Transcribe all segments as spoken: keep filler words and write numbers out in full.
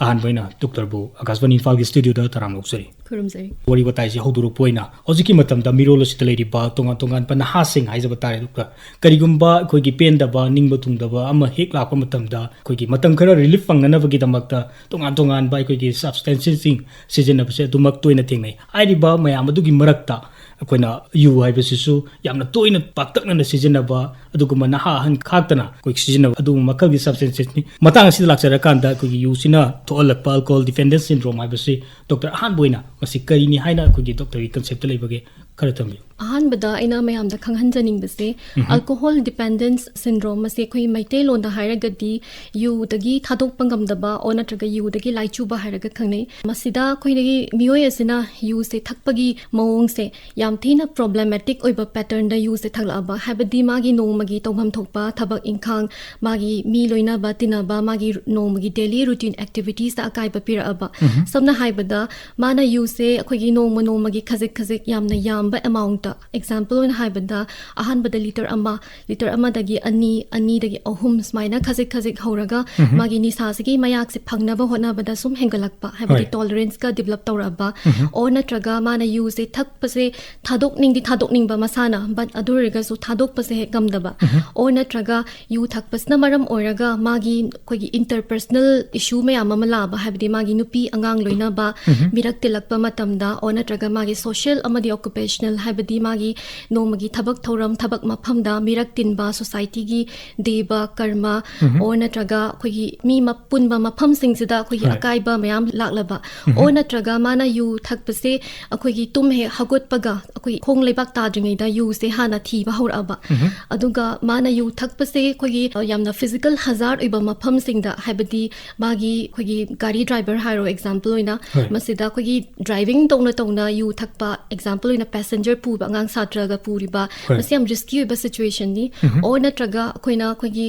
ꯑꯍꯥꯟꯕ ꯑꯣꯏꯅ ꯗꯣꯛꯇꯔꯕꯨ ꯑꯥꯀꯥꯁꯕꯥꯅꯤ ꯏꯝꯐꯥꯜꯒꯤ ꯁ꯭ꯇꯨꯗꯤꯑꯣꯗ ꯇꯔꯥꯝꯅ ꯑꯣꯛꯆꯔꯤ꯫ ꯈꯨꯔꯨꯝꯖꯔꯤ꯫ ꯋꯥꯔꯤ ꯋꯥꯇꯥꯏꯁꯦ ꯍꯧꯗꯣꯔꯛꯄ ꯑꯣꯏꯅ ꯍꯧꯖꯤꯛꯀꯤ ꯃꯇꯝꯗ ꯃꯤꯔꯣꯜ ꯑꯁꯤꯗ ꯂꯩꯔꯤꯕ ꯇꯣꯉꯥꯟ ꯇꯣꯉꯥꯟꯕ ꯅꯍꯥꯁꯤꯡ ꯍꯥꯏꯖꯕ ꯇꯥꯔꯦ, ꯑꯗꯨꯒ ꯀꯔꯤꯒꯨꯝꯕ ꯑꯩꯈꯣꯏꯒꯤ ꯄꯦꯟꯗꯕ, ꯅꯤꯡꯕ ꯊꯨꯡꯗꯕ ꯑꯃ ꯍꯦꯛ ꯂꯥꯛꯄ ꯃꯇꯝꯗ ꯑꯩꯈꯣꯏꯒꯤ ꯃꯇꯝ ꯈꯔ ꯔꯤꯂꯤꯐ ꯐꯪꯅꯅꯕꯒꯤꯗꯃꯛꯇ ꯇꯣꯉꯥꯟ ꯇꯣꯉꯥꯟꯕ ꯑꯩꯈꯣꯏꯒꯤ ꯁꯕꯁꯇꯦꯟꯁꯦꯁꯁꯤꯡ ꯁꯤꯖꯤꯟꯅꯕꯁꯦ ꯑꯗꯨꯃꯛ ꯇꯣꯏꯅ ꯊꯦꯡꯅꯩ꯫ ꯍꯥꯏꯔꯤꯕ ꯃꯌꯥꯝ ꯑꯗꯨꯒꯤ ꯃꯔꯛꯇ ꯑꯩꯈꯣꯏꯅ ꯌꯨ ꯍꯥꯏꯕꯁꯤꯁꯨ ꯌꯥꯝꯅ ꯇꯣꯏꯅ ꯄꯥꯛꯇꯛꯅꯅ ꯁꯤꯖꯤꯟꯅꯕ, ꯑꯗꯨꯒꯨꯝꯕ ꯅꯍꯥ ꯑꯍꯟ ꯈꯥꯛꯇꯅ ꯑꯩꯈꯣꯏ ꯁꯤꯖꯤꯟꯅꯕ ꯑꯗꯨꯒꯨꯝꯕ ꯃꯈꯜꯒꯤ ꯁꯕꯁꯇꯦꯟꯁꯦꯁꯅꯤ꯫ ꯃꯇꯥꯡ ꯑꯁꯤꯗ ꯂꯥꯛꯆꯔꯀꯥꯟꯗ ꯑꯩꯈꯣꯏꯒꯤ ꯌꯨꯁꯤꯅ ꯊꯣꯛꯍꯜꯂꯛꯄ alcohol dependence syndrome ꯍꯥꯏꯕꯁꯤ ꯗꯣꯛꯇꯔ, ꯑꯍꯥꯟꯕ ꯑꯣꯏꯅ ꯃꯁꯤ ꯀꯔꯤꯅꯤ ꯍꯥꯏꯅ ꯑꯩꯈꯣꯏꯒꯤ ꯗꯣꯛꯇꯔꯒꯤ ꯀꯟꯁꯦꯞꯇ ꯂꯩꯕꯒꯦ, ꯈꯔ ꯊꯝꯕꯤꯌꯨ꯫ ꯑꯍꯥꯟꯕꯗ ꯑꯩꯅ ꯃꯌꯥꯝꯗ ꯈꯪꯍꯟꯖꯅꯤꯡꯕꯁꯦ, alcohol dependence syndrome ꯑꯁꯦ ꯑꯩꯈꯣꯏ ꯃꯩꯇꯩꯂꯣꯟꯗ ꯍꯥꯏꯔꯒꯗꯤ ꯌꯨꯗꯒꯤ ꯊꯥꯗꯣꯛꯄ ꯉꯝꯗꯕ ꯑꯣꯔ ꯅꯠꯇ꯭ꯔꯒ ꯌꯨꯗꯒꯤ ꯂꯥꯏꯆꯨꯕ ꯍꯥꯏꯔꯒ ꯈꯪꯅꯩ꯫ ꯃꯁꯤꯗ ꯑꯩꯈꯣꯏꯒꯤ ꯃꯤꯑꯣꯏ ꯑꯁꯤꯅ ꯌꯨꯁꯦ ꯊꯛꯄꯒꯤ ꯃꯑꯣꯡꯁꯦ ꯌꯥꯝ ꯊꯤꯅ ꯄ꯭ꯔꯣꯕ꯭ꯂꯦꯃꯦꯇꯤꯛ ꯑꯣꯏꯕ ꯄꯦꯇꯔꯟꯗ ꯌꯨꯁꯦ ꯊꯛꯂꯛꯑꯕ, ꯍꯥꯏꯕꯗꯤ ꯃꯥꯒꯤ ꯅꯣꯡꯃꯒꯤ ꯇꯧꯐꯝ ꯊꯣꯛꯄ ꯊꯕꯛ ꯏꯪꯈꯥꯡ, ꯃꯥꯒꯤ ꯃꯤ ꯂꯣꯏꯅꯕ ꯇꯤꯟꯅꯕ, ꯃꯥꯒꯤ ꯅꯣꯡꯃꯒꯤ ꯗꯦꯂꯤ ꯔꯨꯇꯤꯟ ꯑꯦꯛꯇꯤꯚꯤꯇꯤꯁꯇ ꯑꯀꯥꯏꯕ ꯄꯤꯔꯛꯑꯕ꯫ ꯁꯝꯅ ꯍꯥꯏꯕꯗ, ꯃꯥꯅ ꯌꯨꯁꯦ ꯑꯩꯈꯣꯏꯒꯤ ꯅꯣꯡꯃ ꯅꯣꯡꯃꯒꯤ ꯈꯖꯤꯛ ꯈꯖꯤꯛ ꯌꯥꯝꯅ ꯌꯥꯝꯕ ꯑꯦꯃꯥꯎꯟꯇ, ꯑꯦꯛꯖꯥꯝꯄꯜ ꯑꯣꯏꯅ ꯍꯥꯏꯕꯗ, ꯑꯍꯥꯟꯕꯗ ꯂꯤꯇꯔ ꯑꯃ, ꯂꯤꯇꯔ ꯑꯃꯗꯒꯤ ꯑꯅꯤ, ꯑꯅꯤꯗꯒꯤ ꯑꯍꯨꯝ, ꯁꯨꯃꯥꯏꯅ ꯈꯖꯤꯛ ꯈꯖꯤꯛ ꯍꯧꯔꯒ ꯃꯥꯒꯤ ꯅꯤꯁꯥꯁꯤꯒꯤ ꯃꯌꯥꯛꯁꯦ ꯐꯪꯅꯕ ꯍꯣꯠꯅꯕꯗ ꯁꯨꯝ ꯍꯦꯟꯒꯠꯂꯛꯄ, ꯍꯥꯏꯕꯗꯤ ꯍꯣꯏ꯫ ꯇꯣꯂꯔꯦꯟꯁꯀ ꯗꯤꯕꯂꯞ ꯇꯧꯔꯛꯑꯕ, ꯑꯣꯔ ꯅꯠꯇ꯭ꯔꯒ ꯃꯥꯅ ꯌꯨꯁꯦ ꯊꯛꯄꯁꯦ ꯊꯥꯗꯣꯛꯅꯤꯡꯗꯤ ꯊꯥꯗꯣꯛꯅꯤꯡꯕ ꯃꯁꯥꯅ, ꯕꯠ ꯑꯗꯨ ꯑꯣꯏꯔꯒꯁꯨ ꯊꯥꯗꯣꯛꯄꯁꯦ ꯍꯦꯛ ꯉꯝꯗꯕ, ꯑꯣꯔ ꯅꯠꯇ꯭ꯔꯒ ꯌꯨ ꯊꯛꯄꯁꯤꯅ ꯃꯔꯝ ꯑꯣꯏꯔꯒ ꯃꯥꯒꯤ ꯑꯩꯈꯣꯏꯒꯤ ꯏꯟꯇꯔꯄꯔꯁꯅꯦꯜ ꯏꯁꯨ ꯃꯌꯥꯝ ꯑꯃ ꯂꯥꯛꯑꯕ, ꯍꯥꯏꯕꯗꯤ ꯃꯥꯒꯤ ꯅꯨꯄꯤ ꯑꯉꯥꯡ ꯂꯣꯏꯅꯕ, ꯃꯤꯔꯛ ꯇꯤꯜꯂꯛꯄ ꯃꯇꯝꯗ, ꯑꯣꯔ ꯅꯠꯇ꯭ꯔꯒ ꯃꯥꯒꯤ ꯁꯣꯁꯤꯌꯦꯜ ꯑꯃꯗꯤ ꯑꯣꯀꯨꯄꯦꯁꯅꯦꯜ, ꯍꯥꯏꯕꯗꯤ ꯃꯥꯒꯤ ꯅꯣꯡꯃꯒꯤ ꯊꯕꯛ ꯊꯧꯔꯝ, ꯊꯕꯛ ꯃꯐꯝꯗ ꯃꯤꯔꯛ ꯇꯤꯟꯕ, ꯁꯣꯁꯥꯏꯇꯤꯒꯤ ꯗꯦꯕ ꯀꯔꯃ, ꯑꯣꯔ ꯅꯠꯇ꯭ꯒ ꯑꯩꯈꯣꯏꯒꯤ ꯃꯤ ꯃ-, ꯄꯨꯟꯕ ꯃꯐꯝꯁꯤꯡꯁꯤꯗ ꯑꯩꯈꯣꯏꯒꯤ ꯍꯣꯏ꯫ ꯑꯀꯥꯏꯕ ꯃꯌꯥꯝ ꯂꯥꯛꯂꯕ, ꯑꯣꯔ ꯅꯠꯇ꯭ꯔꯒ ꯃꯥꯅ ꯌꯨ ꯊꯛꯄꯁꯦ ꯑꯩꯈꯣꯏꯒꯤ ꯇꯨꯝ ꯍꯦꯛ ꯍꯧꯒꯠꯄꯒ ꯑꯩꯈꯣꯏ ꯈꯣꯡ ꯂꯩꯕꯥꯛ ꯇꯥꯗ꯭ꯔꯤꯉꯩꯗ ꯌꯨꯁꯦ ꯍꯥꯟꯅ ꯊꯤꯕ ꯍꯧꯔꯛꯑꯕ, ꯑꯗꯨꯒ ꯃꯥꯅ ꯌꯨ ꯊꯛꯄꯁꯦ ꯑꯩꯈꯣꯏꯒꯤ, ꯑ, ꯌꯥꯝꯅ ꯐꯤꯖꯤꯀꯦꯜ ꯍꯖꯥꯔꯠ ꯑꯣꯏꯕ ꯃꯐꯝꯁꯤꯡꯗ, ꯍꯥꯏꯕꯗꯤ ꯃꯥꯒꯤ ꯑꯩꯈꯣꯏꯒꯤ ꯒꯥꯔꯤ ꯗ꯭ꯔꯥꯏꯚꯔ ꯍꯥꯏꯔꯣ, ꯑꯦꯛꯖꯥꯝꯄꯜ ꯑꯣꯏꯅ, ꯍꯣꯏ꯫ ꯃꯁꯤꯗ ꯑꯩꯈꯣꯏꯒꯤ ꯗ꯭ꯔꯥꯏꯚꯤꯡ ꯇꯧꯅ ꯇꯧꯅ ꯌꯨ ꯊꯛꯄ, ꯑꯦꯛꯖꯥꯝꯄꯜ ꯑꯣꯏꯅ passenger ꯄꯨꯕ ꯑꯉꯥꯡ ꯁꯥꯇ꯭ꯔꯒ ꯄꯨꯔꯤꯕ, ꯍꯣꯏ꯫ ꯃꯁꯤ ꯌꯥꯝ risky ꯑꯣꯏꯕ situationꯅꯤ꯫ ꯎꯝꯍꯨꯝ꯫ Or ꯅꯠꯇ꯭ꯔꯒ ꯑꯩꯈꯣꯏꯅ ꯑꯩꯈꯣꯏꯒꯤ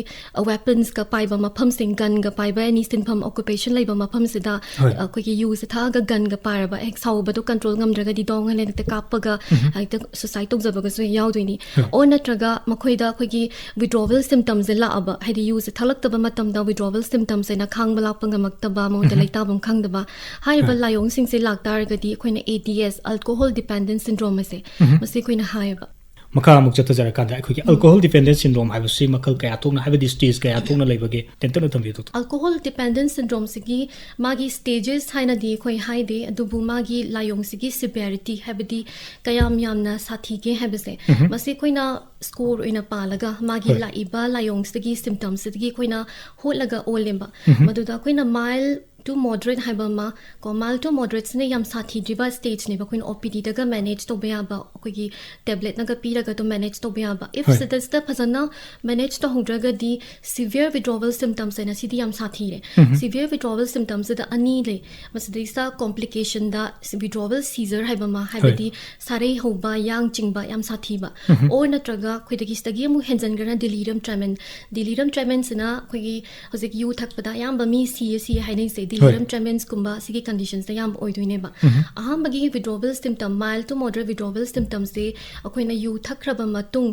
weaponsꯀ ꯄꯥꯏꯕ ꯃꯐꯝꯁꯤꯡ, gunꯒ ꯄꯥꯏꯕ any ꯁꯤꯟꯐꯝ occupation ꯂꯩꯕ ꯃꯐꯝꯁꯤꯗ ꯍꯣꯏ꯫ ꯑꯩꯈꯣꯏꯒꯤ ꯌꯨꯁꯦ ꯊꯛꯑꯒ gunꯒ ꯄꯥꯏꯔꯕ, ꯍꯦꯛ ꯁꯥꯎꯕꯗꯣ control ꯉꯝꯗ꯭ꯔꯒꯗꯤ ꯗꯣꯡ ꯍꯥꯏꯅ ꯍꯦꯛꯇ ꯀꯥꯞꯄꯒ ꯎꯝꯍꯨꯝ꯫ ꯍꯦꯛꯇ suicide ꯇꯧꯖꯕꯒꯁꯨ ꯌꯥꯎꯗꯣꯏꯅꯤ꯫ ꯍꯣꯏ꯫ Or ꯅꯠꯇ꯭ꯔꯒ ꯃꯈꯣꯏꯗ ꯑꯩꯈꯣꯏꯒꯤ withdrawal symptomsꯁꯦ ꯂꯥꯛꯑꯕ, ꯍꯥꯏꯗꯤ ꯌꯨꯁꯦ ꯊꯛꯂꯛꯇꯕ ꯃꯇꯝꯗ withdrawal symptomsꯁꯦꯅ ꯈꯥꯡꯕ ꯂꯥꯛꯄ ꯉꯝꯃꯛꯇꯕ, ꯃꯉꯣꯟꯗ ꯎꯝꯍꯨꯝ꯫ ꯂꯩꯇꯥꯐꯝ ꯈꯪꯗꯕ, ꯍꯥꯏꯔꯤꯕ ꯍꯣꯏ꯫ ꯂꯥꯏꯑꯣꯡꯁꯤꯡꯁꯦ ꯂꯥꯛꯇꯥꯔꯒꯗꯤ ꯑꯩꯈꯣꯏꯅ ADS, alcohol dependent syndrome ꯑꯁꯦ, ꯎꯝꯍꯨꯝ꯫ ꯃꯁꯤ ꯑꯩꯈꯣꯏꯅ ꯍꯥꯏꯌꯦꯕ꯫ ꯃꯈꯥ ꯑꯃꯨꯛ ꯆꯠꯊꯖꯔꯀꯥꯟꯗ ꯑꯩꯈꯣꯏꯒꯤ alcohol dependent syndrome ꯍꯥꯏꯕꯁꯤ ꯃꯈꯜ ꯀꯌꯥ ꯊꯣꯛꯅ, ꯍꯥꯏꯕꯗꯤ stage ꯀꯌꯥ ꯊꯣꯛꯅ ꯂꯩꯕꯒꯦ, ꯇꯦꯟꯇꯛꯅ ꯊꯝꯕꯤꯌꯨ, doctor꯫ Alcohol dependent syndromeꯁꯤꯒꯤ ꯃꯥꯒꯤ stages ꯍꯥꯏꯅꯗꯤ ꯑꯩꯈꯣꯏ ꯍꯥꯏꯗꯦ, ꯑꯗꯨꯕꯨ ꯃꯥꯒꯤ ꯂꯥꯏꯑꯣꯡꯁꯤꯒꯤ severity, ꯍꯥꯏꯕꯗꯤ ꯀꯌꯥꯝ ꯌꯥꯝꯅ ꯁꯥꯊꯤꯒꯦ ꯍꯥꯏꯕꯁꯦ, ꯎꯝꯍꯨꯝ꯫ ꯃꯁꯤ ꯑꯩꯈꯣꯏꯅ score ꯑꯣꯏꯅ ꯄꯥꯜꯂꯒ ꯃꯥꯒꯤ ꯍꯣꯏ꯫ ꯂꯥꯛꯏꯕ ꯂꯥꯏꯑꯣꯡꯁꯤꯗꯒꯤ symptomsꯁꯤꯗꯒꯤ ꯑꯩꯈꯣꯏꯅ ꯍꯣꯠꯂꯒ ꯑꯣꯜꯂꯦꯕ꯫ ꯎꯝꯍꯨꯝ꯫ ꯃꯗꯨꯗ ꯑꯩꯈꯣꯏꯅ mild to moderate ꯍꯥꯏꯕ ꯑꯃ ꯀꯣ, mild to moderateꯁꯤꯅ ꯌꯥꯝ ꯁꯥꯊꯤꯗ꯭ꯔꯤꯕ stageꯅꯦꯕ, ꯑꯩꯈꯣꯏꯅ OPDꯗꯒ manage ꯇꯧꯕ ꯌꯥꯕ, ꯑꯩꯈꯣꯏꯒꯤ tabletꯅꯒ ꯄꯤꯔꯒ ꯑꯗꯨꯝ manage ꯇꯧꯕ ꯌꯥꯕ꯫ If ꯍꯣꯏ꯫ ꯁꯤꯗꯩꯁꯤꯗ ꯐꯖꯅ manage ꯇꯧꯍꯧꯗ꯭ꯔꯒꯗꯤ severe withdrawal symptoms ꯍꯥꯏꯅ ꯁꯤꯗꯤ ꯌꯥꯝ ꯁꯥꯊꯤꯔꯦ꯫ ꯎꯝꯍꯨꯝ꯫ Severe withdrawal symptomsꯁꯤꯗ ꯑꯅꯤ ꯂꯩ꯫ ꯃꯁꯤꯗꯩꯁꯤꯗ complicationꯗ withdrawal seizure ꯍꯥꯏꯕ ꯑꯃ, ꯍꯥꯏꯕꯗꯤ ꯁꯥꯔꯩ ꯍꯧꯕ, ꯌꯥꯡ ꯆꯤꯡꯕ, ꯌꯥꯝ ꯁꯥꯊꯤꯕ꯫ ꯎꯝꯍꯨꯝ꯫ Or ꯅꯠꯇ꯭ꯔꯒ ꯑꯩꯈꯣꯏꯗꯒꯤ ꯁꯤꯗꯒꯤ ꯑꯃꯨꯛ ꯍꯦꯟꯖꯟꯈ꯭ꯔꯅ delirium tremens꯫ Delirium tremensꯁꯤꯅ ꯑꯩꯈꯣꯏꯒꯤ ꯍꯧꯖꯤꯛ ꯌꯨ ꯊꯛꯄꯗ ꯑꯌꯥꯝꯕ ꯃꯤ ꯁꯤꯌꯦ ꯁꯤꯌꯦ ꯍꯥꯏꯅꯩꯁꯦ, delirium ꯍꯣꯏ꯫ tremensꯀꯨꯝꯕ ꯁꯤꯒꯤ conditionsꯇ ꯑꯌꯥꯝꯕ ꯑꯣꯏꯗꯣꯏꯅꯦꯕ꯫ ꯎꯝꯍꯨꯝ꯫ ꯑꯍꯥꯟꯕꯒꯤ withdrawal symptom, mild to moderate withdrawal symptomsꯁꯦ ꯑꯩꯈꯣꯏꯅ ꯌꯨ ꯊꯛꯈ꯭ꯔꯕ ꯃꯇꯨꯡ,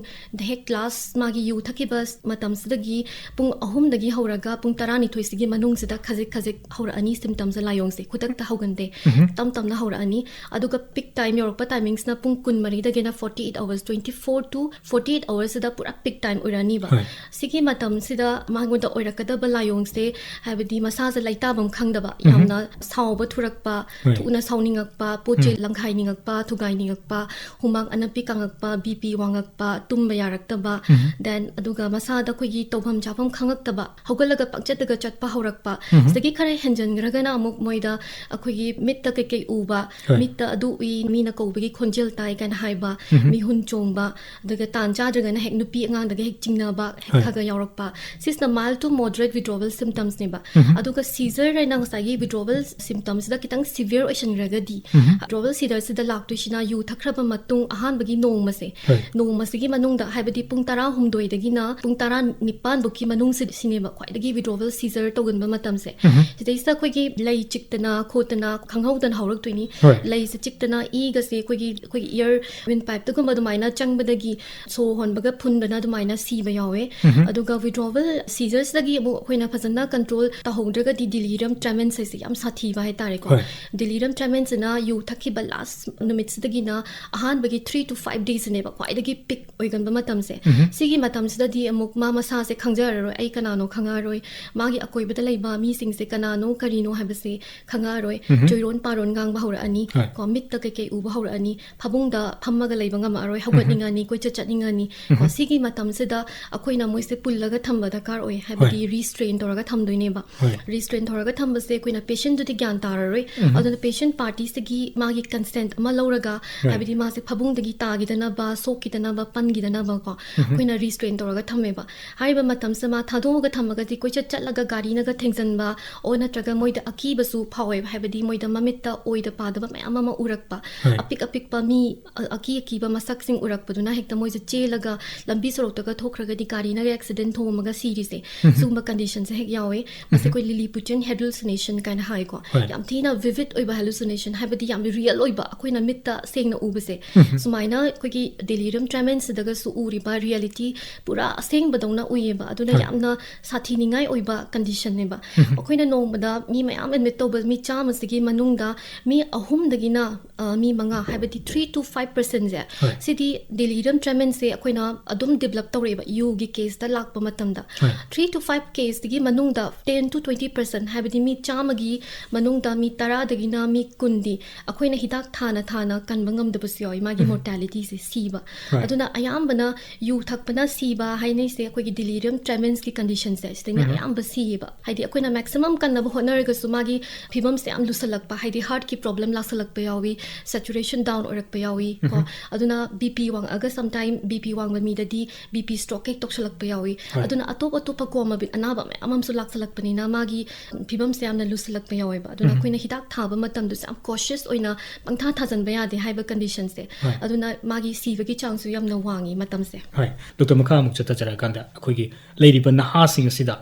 ꯍꯦꯛ last ꯃꯥꯒꯤ ꯌꯨ ꯊꯛꯈꯤꯕ ꯃꯇꯝꯁꯤꯗꯒꯤ ꯄꯨꯡ ꯑꯍꯨꯝꯗꯒꯤ ꯍꯧꯔꯒ ꯄꯨꯡ ꯇꯔꯥꯅꯤꯊꯣꯏꯁꯤꯒꯤ ꯃꯅꯨꯡꯁꯤꯗ ꯈꯖꯤꯛ ꯈꯖꯤꯛ ꯍꯧꯔꯛꯑꯅꯤ symptomsꯁꯦ, ꯂꯥꯏꯑꯣꯡꯁꯦ ꯈꯨꯗꯛꯇ ꯍꯧꯒꯟꯗꯦ, ꯎꯝꯍꯨꯝ꯫ ꯇꯞ ꯇꯞꯅ ꯍꯧꯔꯛꯑꯅꯤ꯫ ꯑꯗꯨꯒ peak time ꯌꯧꯔꯛꯄ timingꯁꯤꯅ ꯄꯨꯡ ꯀꯨꯟꯃꯔꯤꯗꯒꯤꯅ forty eight hours, twenty four to forty eight hoursꯁꯤꯗ ꯄꯨꯔꯥ peak time ꯑꯣꯏꯔꯛꯑꯅꯤꯕ꯫ ꯍꯣꯏ꯫ ꯁꯤꯒꯤ ꯃꯇꯝꯁꯤꯗ ꯃꯉꯣꯟꯗ ꯑꯣꯏꯔꯛꯀꯗꯕ ꯂꯥꯏꯑꯣꯡꯁꯦ, ꯍꯥꯏꯕꯗꯤ ꯃꯁꯥꯁꯦ ꯂꯩꯇꯥꯐꯝ ꯈꯪꯗꯕ, ꯎꯝꯍꯨꯝ꯫ ꯌꯥꯝꯅ ꯁꯥꯎꯕ ꯊꯨꯔꯛꯄ, ꯍꯣꯏ꯫ ꯊꯨꯅ ꯁꯥꯎꯅꯤꯡꯉꯛꯄ, ꯄꯣꯠ ꯆꯩ ꯎꯝ꯫ ꯂꯪꯈꯥꯏꯅꯤꯡꯉꯛꯄ, ꯊꯨꯒꯥꯏꯅꯤꯡꯉꯛꯄ, ꯍꯨꯃꯥꯡ ꯑꯅꯞꯄꯤ ꯀꯥꯡꯉꯛꯄ, BP ꯋꯥꯡꯉꯛꯄ, ꯇꯨꯝꯕ ꯌꯥꯔꯛꯇꯕ, ꯎꯝꯍꯨꯝ꯫ then ꯑꯗꯨꯒ ꯃꯁꯥꯗ ꯑꯩꯈꯣꯏꯒꯤ ꯇꯧꯐꯝ ꯆꯥꯐꯝ ꯈꯪꯉꯛꯇꯕ, ꯍꯧꯒꯠꯂꯒ ꯄꯪꯆꯠꯇꯒ ꯆꯠꯄ ꯍꯧꯔꯛꯄ, ꯎꯝꯍꯨꯝ꯫ ꯁꯤꯗꯒꯤ ꯈꯔ ꯍꯦꯟꯖꯟꯈ꯭ꯔꯒꯅ ꯑꯃꯨꯛ ꯃꯣꯏꯗ ꯑꯩꯈꯣꯏꯒꯤ ꯃꯤꯠꯇ ꯀꯩꯀꯩ ꯎꯕ, ꯍꯣꯏ꯫ ꯃꯤꯠꯇ ꯑꯗꯨ ꯎꯏ, ꯃꯤꯅ ꯀꯧꯕꯒꯤ ꯈꯣꯟꯖꯦꯜ ꯇꯥꯏ ꯀꯥꯏꯅ ꯍꯥꯏꯕ, ꯎꯝꯍꯨꯝ꯫ ꯃꯤꯍꯨꯟ ꯆꯣꯡꯕ, ꯑꯗꯨꯒ ꯇꯥꯟ ꯆꯥꯗ꯭ꯔꯒꯅ ꯍꯦꯛ ꯅꯨꯄꯤ ꯑꯉꯥꯡꯗꯒ ꯍꯦꯛ ꯆꯤꯡꯅꯕ ꯍꯦꯛ ꯍꯣꯏ꯫ ꯈꯔ ꯈꯔ ꯌꯥꯎꯔꯛꯄ, ꯁꯤꯁꯤꯅ mild to moderate withdrawal symptomsꯅꯦꯕ꯫ ꯎꯝꯍꯨꯝ꯫ ꯑꯗꯨꯒ seizure ꯍꯥꯏꯅ ꯉꯁꯥꯏꯒꯤ withdrawal symptomꯁꯤꯗ ꯈꯤꯇꯪ severe ꯑꯣꯏꯁꯟꯈ꯭ꯔꯒꯗꯤ, ꯎꯝ꯫ withdrawal seizure ꯁꯤꯗ ꯂꯥꯛꯇꯣꯏꯁꯤꯅ ꯌꯨ ꯊꯛꯈ꯭ꯔꯕ ꯃꯇꯨꯡ ꯑꯍꯥꯟꯕꯒꯤ ꯅꯣꯡꯃꯁꯦ, ꯍꯣꯏ꯫ ꯅꯣꯡꯃꯁꯤꯒꯤ ꯃꯅꯨꯡꯗ, ꯍꯥꯏꯕꯗꯤ ꯄꯨꯡ ꯇꯔꯥꯍꯨꯝꯗꯣꯏꯗꯒꯤꯅ ꯄꯨꯡ ꯇꯔꯥꯅꯤꯄꯥꯟ ꯐꯧꯀꯤ ꯃꯅꯨꯡꯁꯤ, ꯁꯤꯅꯦꯕ ꯈ꯭ꯋꯥꯏꯗꯒꯤ withdrawal seizure ꯇꯧꯒꯟꯕ ꯃꯇꯝꯁꯦ꯫ ꯎꯝ꯫ ꯁꯤꯗꯩꯁꯤꯗ ꯑꯩꯈꯣꯏꯒꯤ ꯂꯩ ꯆꯤꯛꯇꯅ ꯈꯣꯠꯇꯅ ꯈꯪꯍꯧꯗꯅ ꯍꯧꯔꯛꯇꯣꯏꯅꯤ꯫ ꯍꯣꯏ꯫ ꯂꯩꯁꯦ ꯆꯤꯛꯇꯅ ꯏꯒꯁꯦ ꯑꯩꯈꯣꯏꯒꯤ, ꯑꯩꯈꯣꯏꯒꯤ ear windpipeꯇꯒꯨꯝꯕ ꯑꯗꯨꯃꯥꯏꯅ ꯆꯪꯕꯗꯒꯤ ꯁꯣ ꯍꯣꯟꯕꯒ ꯐꯨꯟꯕꯅ ꯑꯗꯨꯃꯥꯏꯅ ꯁꯤꯕ ꯌꯥꯎꯋꯦ꯫ ꯎꯝ꯫ ꯑꯗꯨꯒ withdrawal seizureꯁꯤꯗꯒꯤ ꯑꯃꯨꯛ ꯑꯩꯈꯣꯏꯅ ꯐꯖꯅ control ꯇꯧꯍꯧꯗ꯭ꯔꯒꯗꯤ delirium tremens ꯍꯥꯏꯁꯦ ꯌꯥꯝ ꯁꯥꯊꯤꯕ ꯍꯥꯏꯇꯥꯔꯦꯀꯣ꯫ ꯍꯣꯏ꯫ Delirium tremenceꯁꯤꯅ ꯌꯨ ꯊꯛꯈꯤꯕ last ꯅꯨꯃꯤꯠꯁꯤꯗꯒꯤꯅ ꯑꯍꯥꯟꯕꯒꯤ three to five daysꯅꯦꯕ ꯈ꯭ꯋꯥꯏꯗꯒꯤ peak ꯑꯣꯏꯒꯟꯕ ꯃꯇꯝꯁꯦ꯫ ꯎꯝ꯫ ꯁꯤꯒꯤ ꯃꯇꯝꯁꯤꯗꯗꯤ ꯑꯃꯨꯛ ꯃꯥ ꯃꯁꯥꯁꯦ ꯈꯪꯖꯔꯔꯣꯏ, ꯑꯩ ꯀꯅꯥꯅꯣ ꯈꯪꯉꯔꯣꯏ, ꯃꯥꯒꯤ ꯑꯀꯣꯏꯕꯗ ꯂꯩꯕ ꯃꯤꯁꯤꯡꯁꯦ ꯀꯅꯥꯅꯣ ꯀꯔꯤꯅꯣ ꯍꯥꯏꯕꯁꯦ ꯈꯪꯉꯔꯣꯏ꯫ ꯎꯝ꯫ ꯆꯣꯏꯔꯣꯟ ꯄꯥꯔꯣꯟ ꯉꯥꯡꯕ ꯍꯧꯔꯛꯑꯅꯤ, ꯍꯣꯏ꯫ ꯀꯣ, ꯃꯤꯠꯇ ꯀꯩꯀꯩ ꯎꯕ ꯍꯧꯔꯛꯑꯅꯤ, ꯐꯃꯨꯡꯗ ꯐꯝꯃꯒ ꯂꯩꯕ ꯉꯝꯃꯛꯑꯔꯣꯏ, ꯍꯧꯒꯠꯅꯤꯡꯉꯅꯤ, ꯀꯣꯏꯆꯠ ꯆꯠꯅꯤꯡꯉꯅꯤ꯫ ꯀꯣ, ꯎꯝ꯫ ꯁꯤꯒꯤ ꯃꯇꯝꯁꯤꯗ ꯑꯩꯈꯣꯏꯅ ꯃꯣꯏꯁꯦ ꯄꯨꯜꯂꯒ ꯊꯝꯕ ꯗꯔꯀꯥꯔ ꯑꯣꯏ, ꯍꯥꯏꯕꯗꯤ restrain ꯇꯧꯔꯒ ꯊꯝꯗꯣꯏꯅꯦꯕ꯫ ꯍꯣꯏ꯫ Restrain ꯇꯧꯔꯒ ꯊꯝꯕꯁꯦ ꯑꯩꯈꯣꯏꯅ patientꯗꯨꯗꯤ ꯒ꯭ꯌꯥꯟ ꯇꯥꯔꯔꯣꯏ꯫ ꯎꯝ꯫ ꯑꯗꯨꯅ patient partyꯁꯤꯒꯤ ꯃꯥꯒꯤ consent ꯑꯃ ꯂꯧꯔꯒ, Right. ꯍꯥꯏꯕꯗꯤ ꯃꯥꯁꯦ ꯐꯃꯨꯡꯗꯒꯤ ꯇꯥꯈꯤꯗꯅꯕ, ꯁꯣꯛꯈꯤꯗꯅꯕ, ꯄꯟꯈꯤꯗꯅꯕ ꯀꯣ, ꯎꯝ꯫ ꯑꯩꯈꯣꯏꯅ restrain ꯇꯧꯔꯒ ꯊꯝꯃꯦꯕ꯫ ꯍꯥꯏꯔꯤꯕ ꯃꯇꯝꯁꯤꯗ ꯃꯥ ꯊꯥꯗꯣꯛꯑꯒ ꯊꯝꯃꯒꯗꯤ ꯀꯣꯏꯆꯠ ꯆꯠꯂꯒ ꯒꯥꯔꯤꯅꯒ ꯊꯦꯡꯖꯟꯕ, ꯑꯣ ꯅꯠꯇ꯭ꯔꯒ ꯃꯣꯏꯗ ꯑꯀꯤꯕꯁꯨ ꯐꯥꯎꯋꯦꯕ, ꯍꯥꯏꯕꯗꯤ ꯃꯣꯏꯗ ꯃꯃꯤꯠꯇ ꯑꯣꯏꯗ ꯄꯥꯗꯕ ꯃꯌꯥꯝ ꯑꯃ ꯎꯔꯛꯄ, Right. ꯑꯄꯤꯛ ꯑꯄꯤꯛꯄ ꯃꯤ, ꯑ-, ꯑꯀꯤ ꯑꯀꯤꯕ ꯃꯁꯛꯁꯤꯡ ꯎꯔꯛꯄꯗꯨꯅ ꯍꯦꯛꯇ ꯃꯣꯏꯁꯦ ꯆꯦꯜꯂꯒ ꯂꯝꯕꯤ ꯁꯣꯔꯣꯛꯇꯒ ꯊꯣꯛꯈ꯭ꯔꯒꯗꯤ ꯒꯥꯔꯤꯅꯒ accident ꯊꯣꯝꯃꯒ ꯁꯤꯔꯤꯁꯦ꯫ ꯁꯤꯒꯨꯝꯕ conditionꯁꯦ ꯍꯦꯛ ꯌꯥꯎꯋꯦ꯫ ꯃꯁꯤ ꯑꯩꯈꯣꯏ Lilliputian hallucination ꯀꯥꯏꯅ ꯍꯥꯏꯀꯣ꯫ ꯍꯣꯏ꯫ ꯌꯥꯝ ꯊꯤꯅ vivid ꯑꯣꯏꯕ hallucination, ꯍꯥꯏꯕꯗꯤ ꯌꯥꯝ real ꯑꯣꯏꯕ, ꯑꯩꯈꯣꯏꯅ ꯃꯤꯠꯇ ꯁꯦꯡꯅ ꯎꯕꯁꯦ꯫ ꯁꯨꯃꯥꯏꯅ ꯑꯩꯈꯣꯏꯒꯤ delirium tremenceꯁꯤꯗꯒꯁꯨ ꯎꯔꯤꯕ reality ꯄꯨꯔꯥ ꯑꯁꯦꯡꯕꯗꯧꯅ ꯎꯏꯌꯦꯕ꯫ ꯑꯗꯨꯅ ꯍꯣꯏ꯫ ꯌꯥꯝꯅ ꯁꯥꯊꯤꯅꯤꯡꯉꯥꯏ ꯑꯣꯏꯕ conditionꯅꯦꯕ꯫ ꯑꯩꯈꯣꯏꯅ ꯅꯣꯡꯃꯗ ꯃꯤ ꯃꯌꯥꯝ admit ꯇꯧꯕ, ꯃꯤ ꯆꯥꯝꯃꯁꯤꯒꯤ ꯃꯅꯨꯡꯗ ꯃꯤ ꯑꯍꯨꯝꯗꯒꯤꯅ, ꯑ, ꯃꯤ ꯃꯉꯥ, ꯍꯥꯏꯕꯗꯤ three to five percentꯁꯦ, ꯍꯣꯏ꯫ ꯁꯤꯗꯤ delirium tremenceꯁꯦ ꯑꯩꯈꯣꯏꯅ ꯑꯗꯨꯝ develop ꯇꯧꯔꯛꯑꯦꯕ ꯌꯨꯒꯤ caseꯇ ꯂꯥꯛꯄ ꯃꯇꯝꯗ꯫ ꯍꯣꯏ꯫ Three to five caseꯇꯒꯤ ꯃꯅꯨꯡꯗ ten to twenty percent, ꯍꯥꯏꯕꯗꯤ ꯃꯤ ꯆꯥꯝꯃꯒꯤ ꯃꯅꯨꯡꯗ ꯃꯤ ꯇꯔꯥꯗꯒꯤꯅ ꯃꯤ ꯀꯨꯟꯗꯤ ꯑꯩꯈꯣꯏꯅ ꯍꯤꯗꯥꯛ ꯊꯥꯅ ꯊꯥꯅ ꯀꯟꯕ ꯉꯝꯗꯕꯁꯨ ꯌꯥꯎꯋꯤ, ꯃꯥꯒꯤ mortalityꯁꯦ, ꯁꯤꯕ꯫ Right. ꯑꯗꯨꯅ ꯑꯌꯥꯝꯕꯅ ꯌꯨ ꯊꯛꯄꯅ ꯁꯤꯕ ꯍꯥꯏꯅꯩꯁꯦ ꯑꯩꯈꯣꯏꯒꯤ delirium tremenceꯀꯤ conditionꯁꯦ, ꯁꯤꯗꯩꯅ ꯑꯌꯥꯝꯕ ꯁꯤꯌꯦꯕ꯫ ꯍꯥꯏꯗꯤ ꯑꯩꯈꯣꯏꯅ maximum ꯀꯟꯅꯕ ꯍꯣꯠꯅꯔꯒꯁꯨ ꯃꯥꯒꯤ ꯐꯤꯕꯝꯁꯦ ꯌꯥꯝ ꯂꯨꯁꯜꯂꯛꯄ, ꯍꯥꯏꯗꯤ heartꯀꯤ problem ꯂꯥꯛꯁꯜꯂꯛꯄ ꯌꯥꯎꯏ, saturation down ꯑꯣꯏꯔꯛꯄ ꯌꯥꯎꯏ ꯀꯣ꯫ ꯑꯗꯨꯅ BP ꯋꯥꯡꯉꯛꯑꯒ sometime BP ꯋꯥꯡꯕ ꯃꯤꯗꯗꯤ BP stroke ꯍꯦꯛ ꯇꯧꯁꯜꯂꯛꯄ ꯌꯥꯎꯏ꯫ ꯍꯣꯏ꯫ ꯑꯗꯨꯅ ꯑꯇꯣꯞ ꯑꯇꯣꯞꯄ comorbid ꯑꯅꯥꯕ ꯃꯌꯥꯝ ꯑꯃꯁꯨ ꯂꯥꯛꯁꯜꯂꯛꯄꯅꯤꯅ ꯃꯥꯒꯤ ꯐꯤꯕꯝꯁꯦ ꯌꯥꯝꯅ ꯂꯨꯁꯜꯂꯛꯄ ꯌꯥꯎꯋꯦꯕ꯫ ꯑꯗꯨꯅ ꯑꯩꯈꯣꯏꯅ ꯍꯤꯗꯥꯛ ꯊꯥꯕ ꯃꯇꯝꯗꯁꯨ ꯌꯥꯝ cautious ꯑꯣꯏꯅ ꯄꯪꯊꯥ ꯊꯥꯖꯟꯕ ꯌꯥꯗꯦ ꯍꯥꯏꯕ conditionꯁꯦ꯫ ꯍꯣꯏ꯫ ꯑꯗꯨꯅ ꯃꯥꯒꯤ ꯁꯤꯕꯒꯤ ꯆꯥꯡꯁꯨ ꯌꯥꯝꯅ ꯋꯥꯡꯉꯤ ꯃꯇꯝꯁꯦ꯫ ꯍꯣꯏ, ꯗꯣꯛꯇꯔ, ꯃꯈꯥ ꯑꯃꯨꯛ ꯆꯠꯊꯖꯔꯛꯑꯀꯥꯟꯗ, ꯑꯩꯈꯣꯏꯒꯤ ꯂꯩꯔꯤꯕ ꯅꯍꯥꯁꯤꯡ ꯑꯁꯤꯗ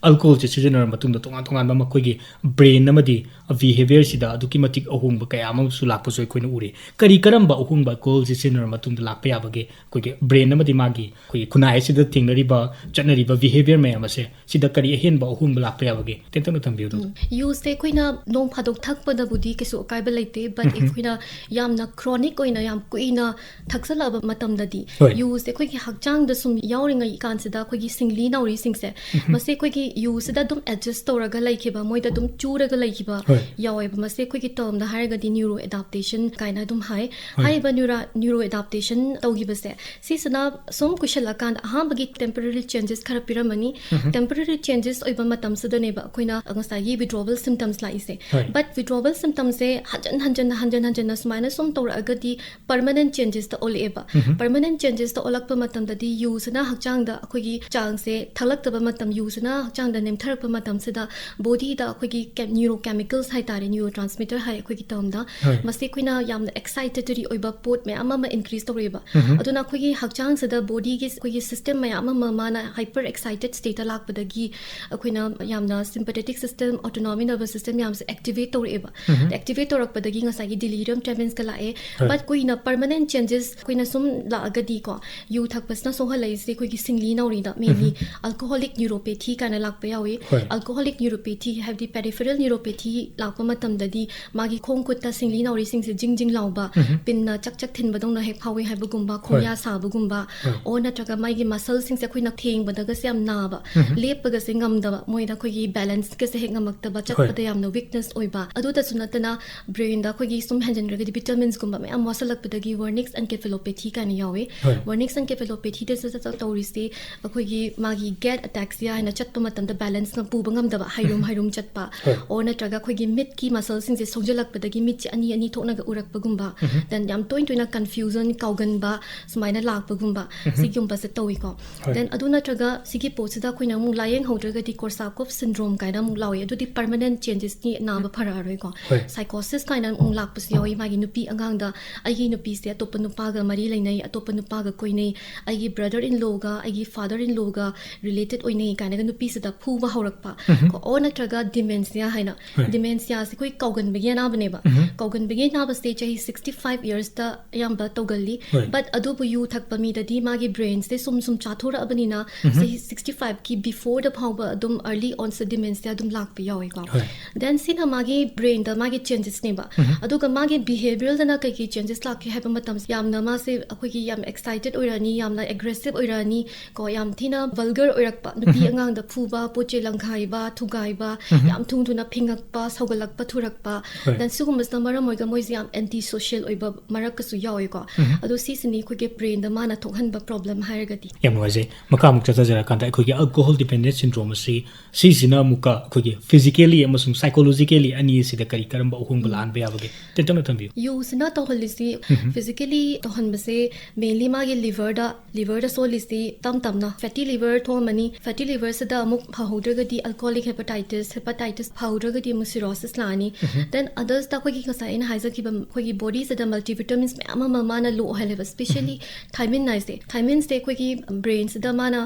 alcoholꯁꯦ ꯁꯤꯖꯤꯟꯅꯔꯕ ꯃꯇꯨꯡꯗ ꯇꯣꯉꯥꯟ ꯇꯣꯉꯥꯟꯕ ꯃꯈꯣꯏꯒꯤ brain ꯑꯃꯗꯤ behaviourꯁꯤꯗ ꯑꯗꯨꯛꯀꯤ ꯃꯇꯤꯛ ꯑꯍꯣꯡꯕ ꯀꯌꯥ ꯑꯃꯁꯨ ꯂꯥꯛꯄꯁꯨ ꯑꯩꯈꯣꯏꯅ ꯎꯔꯦ꯫ ꯀꯔꯤ ꯀꯔꯝꯕ ꯑꯍꯣꯡꯕ alcoholꯁꯦ ꯁꯤꯖꯤꯟꯅꯔꯕ ꯃꯇꯨꯡꯗ ꯂꯥꯛꯄ ꯌꯥꯕꯒꯦ? ꯑꯩꯈꯣꯏꯒꯤ brain ꯑꯃꯗꯤ ꯃꯥꯒꯤ ꯑꯩꯈꯣꯏꯒꯤ ꯈꯨꯟꯅꯥꯏ ꯑꯁꯤꯗ ꯊꯦꯡꯅꯔꯤꯕ, ꯆꯠꯅꯔꯤꯕ behaviour ꯃꯌꯥꯝ ꯑꯁꯦ, ꯁꯤꯗ ꯀꯔꯤ ꯑꯍꯦꯟꯕ ꯑꯍꯣꯡꯕ ꯂꯥꯛꯄ ꯌꯥꯕꯒꯦ? ꯇꯦꯟꯇꯛꯅ ꯊꯝꯕꯤꯌꯨ, ꯗꯣꯛꯇꯔ꯫ ꯎꯝ, use ꯁꯦ ꯑꯩꯈꯣꯏꯅ ꯅꯣꯡ ꯐꯥꯗꯣꯛ ꯊꯛꯄꯗꯕꯨꯗꯤ ꯀꯩꯁꯨ ꯑꯀꯥꯏꯕ ꯂꯩꯇꯦ, but ꯑꯩꯈꯣꯏꯅ ꯌꯥꯝꯅ chronic ꯑꯣꯏꯅ ꯌꯥꯝ ꯀꯨꯏꯅ ꯊꯛꯆꯜꯂꯛꯑꯕ ꯃꯇꯝꯗꯗꯤ, ꯍꯣꯏ꯫ use ꯁꯦ ꯑꯩꯈꯣꯏꯒꯤ ꯍꯛꯆꯥꯡꯗ ꯁꯨꯝ ꯌꯥꯎꯔꯤꯉꯩ ꯀꯥꯟꯁꯤꯗ ꯑꯩꯈꯣꯏꯒꯤ ꯁꯤꯡꯂꯤ ꯅꯥꯎꯔꯤꯁꯤꯡꯁꯦ, ꯃꯁꯤ ꯑꯩꯈꯣꯏꯒꯤ use ꯁꯤꯗ ꯑꯗꯨꯝ adjust ꯇꯧꯔꯒ ꯂꯩꯈꯤꯕ, ꯃꯣꯏꯗ ꯑꯗꯨꯝ ꯆꯨꯔꯒ ꯂꯩꯈꯤꯕ ꯍꯣꯏ꯫ ꯌꯥꯎꯋꯦꯕ꯫ ꯃꯁꯤ ꯑꯩꯈꯣꯏꯒꯤ term ꯗ ꯍꯥꯏꯔꯒꯗꯤ neuro adaptation ꯀꯥꯏꯅ ꯑꯗꯨꯝ ꯍꯥꯏ꯫ ꯍꯣꯏ꯫ ꯍꯥꯏꯔꯤꯕ neuro, neuro adaptation ꯇꯧꯈꯤꯕꯁꯦ, ꯁꯤꯁꯤꯅ ꯁꯨꯝ ꯀꯨꯏꯁꯜꯂꯛꯀꯥꯟꯗ ꯑꯍꯥꯟꯕꯒꯤ temporary changes ꯈꯔ ꯄꯤꯔꯝꯃꯅꯤ꯫ Temporary changes ꯑꯣꯏꯕ ꯃꯇꯝꯁꯤꯗꯅꯦꯕ ꯑꯩꯈꯣꯏꯅ ꯉꯁꯥꯏꯒꯤ withdrawal symptoms ꯂꯥꯛꯏꯁꯦ꯫ ꯍꯣꯏ꯫ But withdrawal symptoms ꯁꯦ ꯍꯟꯖꯟ ꯍꯟꯖꯟꯅ, ꯍꯟꯖꯟ ꯍꯟꯖꯟꯅ ꯁꯨꯃꯥꯏꯅ ꯁꯨꯝ ꯇꯧꯔꯛꯑꯒꯗꯤ permanent changes ꯇ ꯑꯣꯜꯂꯛꯑꯦꯕ꯫ Permanent changes ꯇ ꯑꯣꯜꯂꯛꯄ ꯃꯇꯝꯗꯗꯤ use ꯁꯤꯅ ꯍꯛꯆꯥꯡꯗ ꯑꯩꯈꯣꯏꯒꯤ ꯆꯥꯡꯁꯦ ꯊꯛꯂꯛꯇꯕ ꯃꯇꯝ, use ꯁꯤꯅ ꯍꯛꯆꯥꯡꯗ ꯅꯦꯝꯊꯔꯛꯄ ꯃꯇꯝꯁꯤꯗ body ꯗ ꯑꯩꯈꯣꯏꯒꯤ ꯀꯦ-, neurochemicals ꯍꯥꯏꯇꯥꯔꯦ, neurotransmitter ꯍꯥꯏ ꯑꯩꯈꯣꯏꯒꯤ term ꯗ, ꯍꯣꯏ꯫ ꯃꯁꯤ ꯑꯩꯈꯣꯏꯅ ꯌꯥꯝꯅ excitatory ꯑꯣꯏꯕ ꯄꯣꯠ ꯃꯌꯥꯝ ꯑꯃ increase ꯇꯧꯔꯛꯑꯦꯕ꯫ ꯑꯗꯨꯅ ꯑꯩꯈꯣꯏꯒꯤ ꯍꯛꯆꯥꯡꯁꯤꯗ body ꯒꯤ ꯑꯩꯈꯣꯏꯒꯤ system ꯃꯌꯥꯝ ꯑꯃ ꯃꯥꯅ hyper excited state ꯇ ꯂꯥꯛꯄꯗꯒꯤ ꯑꯩꯈꯣꯏꯅ ꯌꯥꯝꯅ sympathetic system, autonomic nervous system ꯃꯌꯥꯝꯁꯦ activate ꯇꯧꯔꯛꯑꯦꯕ꯫ Activate ꯇꯧꯔꯛꯄꯗꯒꯤ ꯉꯁꯥꯏꯒꯤ delirium tremens ꯀ ꯂꯥꯛꯑꯦ꯫ ꯍꯣꯏ꯫ But ꯀꯨꯏꯅ permanent changes ꯑꯩꯈꯣꯏꯅ ꯁꯨꯝ ꯂꯥꯛꯑꯒꯗꯤꯀꯣ, ꯌꯨ ꯊꯛꯄꯁꯤꯅ ꯁꯣꯛꯍꯜꯂꯛꯏꯁꯦ ꯑꯩꯈꯣꯏꯒꯤ ꯁꯤꯡꯂꯤ ꯅꯥꯎꯔꯤꯗ, mainly alcoholic neuropathy ꯀꯥꯏꯅ ꯂꯥꯛꯄ ꯌꯥꯎꯏ꯫ ꯍꯣꯏ꯫ Alcoholic neuropathy ꯍꯥꯏꯕꯗꯤ peripheral neuropathy ꯂꯥꯛꯄ ꯃꯇꯝꯗꯗꯤ ꯃꯥꯒꯤ ꯈꯣꯡ ꯈꯨꯠꯇ ꯁꯤꯡꯂꯤ ꯅꯥꯎꯔꯤꯁꯤꯡꯁꯦ ꯖꯤꯡ ꯖꯤꯡ ꯂꯥꯎꯕ, ꯄꯤꯟꯅ ꯆꯛ ꯆꯛ ꯊꯤꯟꯕꯗꯧꯅ ꯍꯦꯛ ꯐꯥꯎꯏ ꯍꯥꯏꯕꯒꯨꯝꯕ, ꯈꯣꯡꯌꯥ ꯁꯥꯕꯒꯨꯝꯕ, ꯍꯣꯏ꯫ or ꯅꯠꯇ꯭ꯔꯒ ꯃꯥꯒꯤ muscle ꯁꯤꯡꯁꯦ ꯑꯩꯈꯣꯏꯅ ꯊꯦꯡꯕꯗꯒꯁꯦ ꯌꯥꯝ ꯅꯥꯕ, ꯂꯦꯞꯄꯒꯁꯦ ꯉꯝꯗꯕ, ꯃꯣꯏꯗ ꯑꯩꯈꯣꯏꯒꯤ balance ꯀꯁꯦ ꯍꯦꯛ ꯉꯝꯃꯛꯇꯕ, ꯆꯠꯄꯗ ꯌꯥꯝꯅ weakness ꯑꯣꯏꯕ, ꯑꯗꯨꯗꯁꯨ ꯅꯠꯇꯅ brain ꯗ ꯑꯩꯈꯣꯏꯒꯤ ꯁꯨꯝ ꯍꯦꯟꯖꯟꯈ꯭ꯔꯒꯗꯤ vitamin ꯁ ꯀꯨꯝꯕ ꯃꯌꯥꯝ ꯋꯥꯠꯁꯤꯜꯂꯛꯄꯗꯒꯤ Wernicke's encephalopathy ꯀꯥꯏꯅ ꯌꯥꯎꯏ꯫ ꯍꯣꯏ꯫ Wernicke's encephalopathy ꯗ ꯇꯧꯔꯤꯁꯤ ꯑꯩꯈꯣꯏꯒꯤ ꯃꯥꯒꯤ gait ataxia ꯍꯥꯏꯅ ꯆꯠꯄ ꯃꯇꯝꯗ balance ꯅ ꯄꯨꯕ ꯉꯝꯗꯕ, ꯍꯥꯏꯔꯨꯝ ꯍꯥꯏꯔꯨꯝ ꯆꯠꯄ, ꯍꯣꯏ꯫ or ꯅꯠꯇ꯭ꯔꯒ ꯑꯩꯈꯣꯏꯒꯤ ꯃꯤꯠꯀꯤ muscle ꯁꯤꯡꯁꯦ ꯁꯣꯛꯖꯜꯂꯛꯄꯗꯒꯤ ꯃꯤꯠꯁꯦ ꯑꯅꯤ ꯑꯅꯤ ꯊꯣꯛꯅꯒ ꯎꯔꯛꯄꯒꯨꯝꯕ, then ꯌꯥꯝ ꯇꯣꯏ ꯇꯣꯏꯅ confusion, ꯀꯥꯎꯒꯟꯕ, ꯁꯨꯃꯥꯏꯅ ꯂꯥꯛꯄꯒꯨꯝꯕ, ꯁꯤꯒꯨꯝꯕꯁꯦ ꯇꯧꯏꯀꯣ꯫ ꯍꯣꯏ꯫ Then ꯑꯗꯨ ꯅꯠꯇ꯭ꯔꯒ ꯁꯤꯒꯤ ꯄꯣꯠꯁꯤꯗ ꯑꯩꯈꯣꯏꯅ ꯑꯃꯨꯛ ꯂꯥꯏꯌꯦꯡꯍꯧꯗ꯭ꯔꯒꯗꯤ Korsakoff syndrome ꯀꯥꯏꯅ ꯑꯃꯨꯛ ꯂꯥꯎꯏ꯫ ꯑꯗꯨ ꯗꯤ ꯄꯔꯃꯅꯦꯟ ꯆꯦꯟꯖꯦꯁꯅꯤ, ꯅꯥꯕ ꯐꯔꯛꯑꯔꯣꯏꯀꯣ꯫ ꯍꯣꯏ꯫ ꯁꯥꯏꯀꯣꯁꯤꯁ ꯀꯥꯏꯅ ꯑꯃꯨꯛ ꯂꯥꯛꯄꯁꯨ ꯌꯥꯎꯏ꯫ ꯃꯥꯒꯤ ꯅꯨꯄꯤ ꯑꯉꯥꯡꯗ, "ꯑꯩꯒꯤ ꯅꯨꯄꯤꯁꯦ ꯑꯇꯣꯞꯄ ꯅꯨꯄꯥꯒ ꯃꯔꯤ ꯂꯩꯅꯩ, ꯑꯇꯣꯞꯄ ꯅꯨꯄꯥꯒ ꯀꯣꯏꯅꯩ, ꯑꯩꯒꯤ ꯕ꯭ꯔꯗꯔ ꯏꯟ ꯂꯣꯒ ꯑꯩꯒꯤ ꯐꯥꯗꯔ ꯏꯟ ꯂꯣꯒ ꯔꯤꯂꯦꯇꯦꯠ ꯑꯣꯏꯅꯩ" ꯀꯥꯏꯅꯒ ꯅꯨꯄꯤꯁꯤꯗ ꯐꯨꯕ ꯍꯧꯔꯛꯄ꯫ ꯀꯣ, ꯑꯣ ꯅꯠꯇ꯭ꯔꯒ ꯗꯤꯃꯦꯟꯁꯤꯌꯥ ꯍꯥꯏꯅ꯫ ꯍꯣꯏ꯫ ꯗꯤꯃꯦꯟꯁꯤꯌꯥꯁꯦ ꯑꯩꯈꯣꯏ ꯀꯥꯎꯒꯟꯕꯒꯤ ꯑꯅꯥꯕꯅꯦꯕ꯫ ꯀꯥꯎꯒꯟꯕꯒꯤ ꯑꯅꯥꯕꯁꯦ ꯆꯍꯤ sixty five yearsꯇ ꯑꯌꯥꯝꯕ ꯇꯧꯒꯜꯂꯤ꯫ ꯍꯣꯏ꯫ But ꯑꯗꯨꯕꯨ ꯌꯨ ꯊꯛꯄ ꯃꯤꯗꯗꯤ ꯃꯥꯒꯤ ꯕ꯭ꯔꯦꯟꯁꯦ ꯁꯨꯝ ꯁꯨꯝ ꯆꯥꯊꯣꯔꯛꯑꯕꯅꯤꯅ ꯆꯍꯤ sixty fiveꯀꯤ beforeꯗ ꯐꯥꯎꯕ ꯑꯗꯨꯝ early onset dementiaꯗ ꯑꯗꯨꯝ ꯂꯥꯛꯄ ꯌꯥꯎꯋꯦꯀꯣ꯫ ꯍꯣꯏ꯫ Then ꯁꯤꯅ ꯃꯥꯒꯤ ꯕ꯭ꯔꯦꯟꯗ ꯃꯥꯒꯤ ꯆꯦꯟꯖꯦꯁꯅꯦꯕ꯫ ꯑꯗꯨꯒ ꯃꯥꯒꯤ ꯕꯤꯍꯦꯕꯤꯌꯔꯗꯅ ꯀꯩꯀꯩ ꯆꯦꯟꯖꯦꯁ ꯂꯥꯛꯀꯦ ꯍꯥꯏꯕ ꯃꯇꯝꯁꯦ, ꯌꯥꯝꯅ ꯃꯥꯁꯦ ꯑꯩꯈꯣꯏꯒꯤ ꯌꯥꯝ ꯑꯦꯛꯁꯥꯏꯇꯦꯠ ꯑꯣꯏꯔꯛꯑꯅꯤ, ꯌꯥꯝꯅ ꯑꯦꯒ꯭ꯔꯦꯁꯤꯞ ꯑꯣꯏꯔꯛꯑꯅꯤ ꯀꯣ, ꯌꯥꯝ ꯊꯤꯅ ꯚꯜꯒꯔ ꯑꯣꯏꯔꯛꯄ, ꯅꯨꯄꯤ ꯑꯉꯥꯡꯗ ꯐꯨꯕ, ꯄꯣꯠ ꯆꯩ ꯂꯪꯈꯥꯏꯕ, ꯊꯨꯒꯥꯏꯕ, ꯌꯥꯝ ꯊꯨ ꯊꯨꯅ ꯐꯤꯡꯉꯛꯄ, ꯁꯧꯒꯠꯂꯛꯄ, ꯊꯨꯔꯛꯄ꯫ ꯍꯣꯏ꯫ Then ꯁꯤꯒꯨꯝꯕꯁꯤꯅ ꯃꯔꯝ ꯑꯣꯏꯔꯒ ꯃꯣꯏꯁꯦ ꯌꯥꯝ ꯑꯦꯟꯇꯤ ꯁꯣꯁꯤꯌꯦꯜ ꯑꯣꯏꯕ ꯃꯔꯛꯀꯁꯨ ꯌꯥꯎꯋꯦꯀꯣ꯫ ꯑꯗꯣ ꯁꯤꯁꯤꯅꯤ ꯑꯩꯈꯣꯏꯒꯤ ꯕ꯭ꯔꯦꯟꯗ ꯃꯥꯅ ꯊꯣꯛꯍꯟꯕ ꯄ꯭ꯔꯣꯕ꯭ꯂꯦꯝ ꯍꯥꯏꯔꯒꯗꯤ꯫ ꯌꯥꯝ ꯅꯨꯡꯉꯥꯏꯖꯩ꯫ ꯃꯈꯥ ꯑꯃꯨꯛ ꯆꯠꯊꯖꯔꯀꯥꯟꯗ ꯑꯩꯈꯣꯏꯒꯤ alcohol dependence syndrome ꯑꯁꯤ, ꯁꯤꯁꯤꯅ ꯑꯃꯨꯛꯀ ꯑꯩꯈꯣꯏꯒꯤ physically ꯑꯃꯁꯨꯡ psychologically ꯑꯅꯤ ꯑꯁꯤꯗ ꯀꯔꯤ ꯀꯔꯝꯕ ꯑꯍꯣꯡꯕ ꯂꯥꯛꯍꯟꯕ ꯌꯥꯕꯒꯦ? ꯇꯦꯟꯇꯛꯅ ꯊꯝꯕꯤꯌꯨ꯫ ꯌꯨꯁꯤꯅ ꯇꯧꯍꯜꯂꯤꯁꯤ, physically ꯇꯧꯍꯟꯕꯁꯦ mainly ꯃꯥꯒꯤ ꯂꯤꯚꯔꯗ, ꯂꯤꯚꯔꯗ ꯁꯣꯜꯂꯤꯁꯤ ꯇꯞ ꯇꯞꯅ ꯐꯦꯇꯤ ꯂꯤꯚꯔ ꯊꯣꯛꯑꯝꯃꯅꯤ꯫ ꯐꯦꯇꯤ ꯂꯤꯚꯔꯁꯤꯗ ꯑꯃꯨꯛ ꯐꯍꯧꯗ꯭ꯔꯒꯗꯤ alcoholic hepatitis, hepatitis ꯐꯍꯧꯗ꯭ꯔꯒꯗꯤ ꯑꯃꯨꯛ cirrhosis ꯂꯥꯛꯑꯅꯤ꯫ Then othersꯇ ꯑꯩꯈꯣꯏꯒꯤ ꯉꯁꯥꯏ ꯑꯩꯅ ꯍꯥꯏꯖꯈꯤꯕ ꯑꯩꯈꯣꯏꯒꯤ ꯕꯣꯗꯤꯁꯤꯗ multivitamins ꯃꯌꯥꯝ ꯑꯃ ꯃꯥꯅ ꯂꯣ ꯑꯣꯏꯍꯜꯂꯦꯕ, especially thiamine ꯍꯥꯏꯁꯦ꯫ Thiamineꯁꯦ ꯑꯩꯈꯣꯏꯒꯤ ꯕ꯭ꯔꯦꯟꯁꯤꯗ ꯃꯥꯅ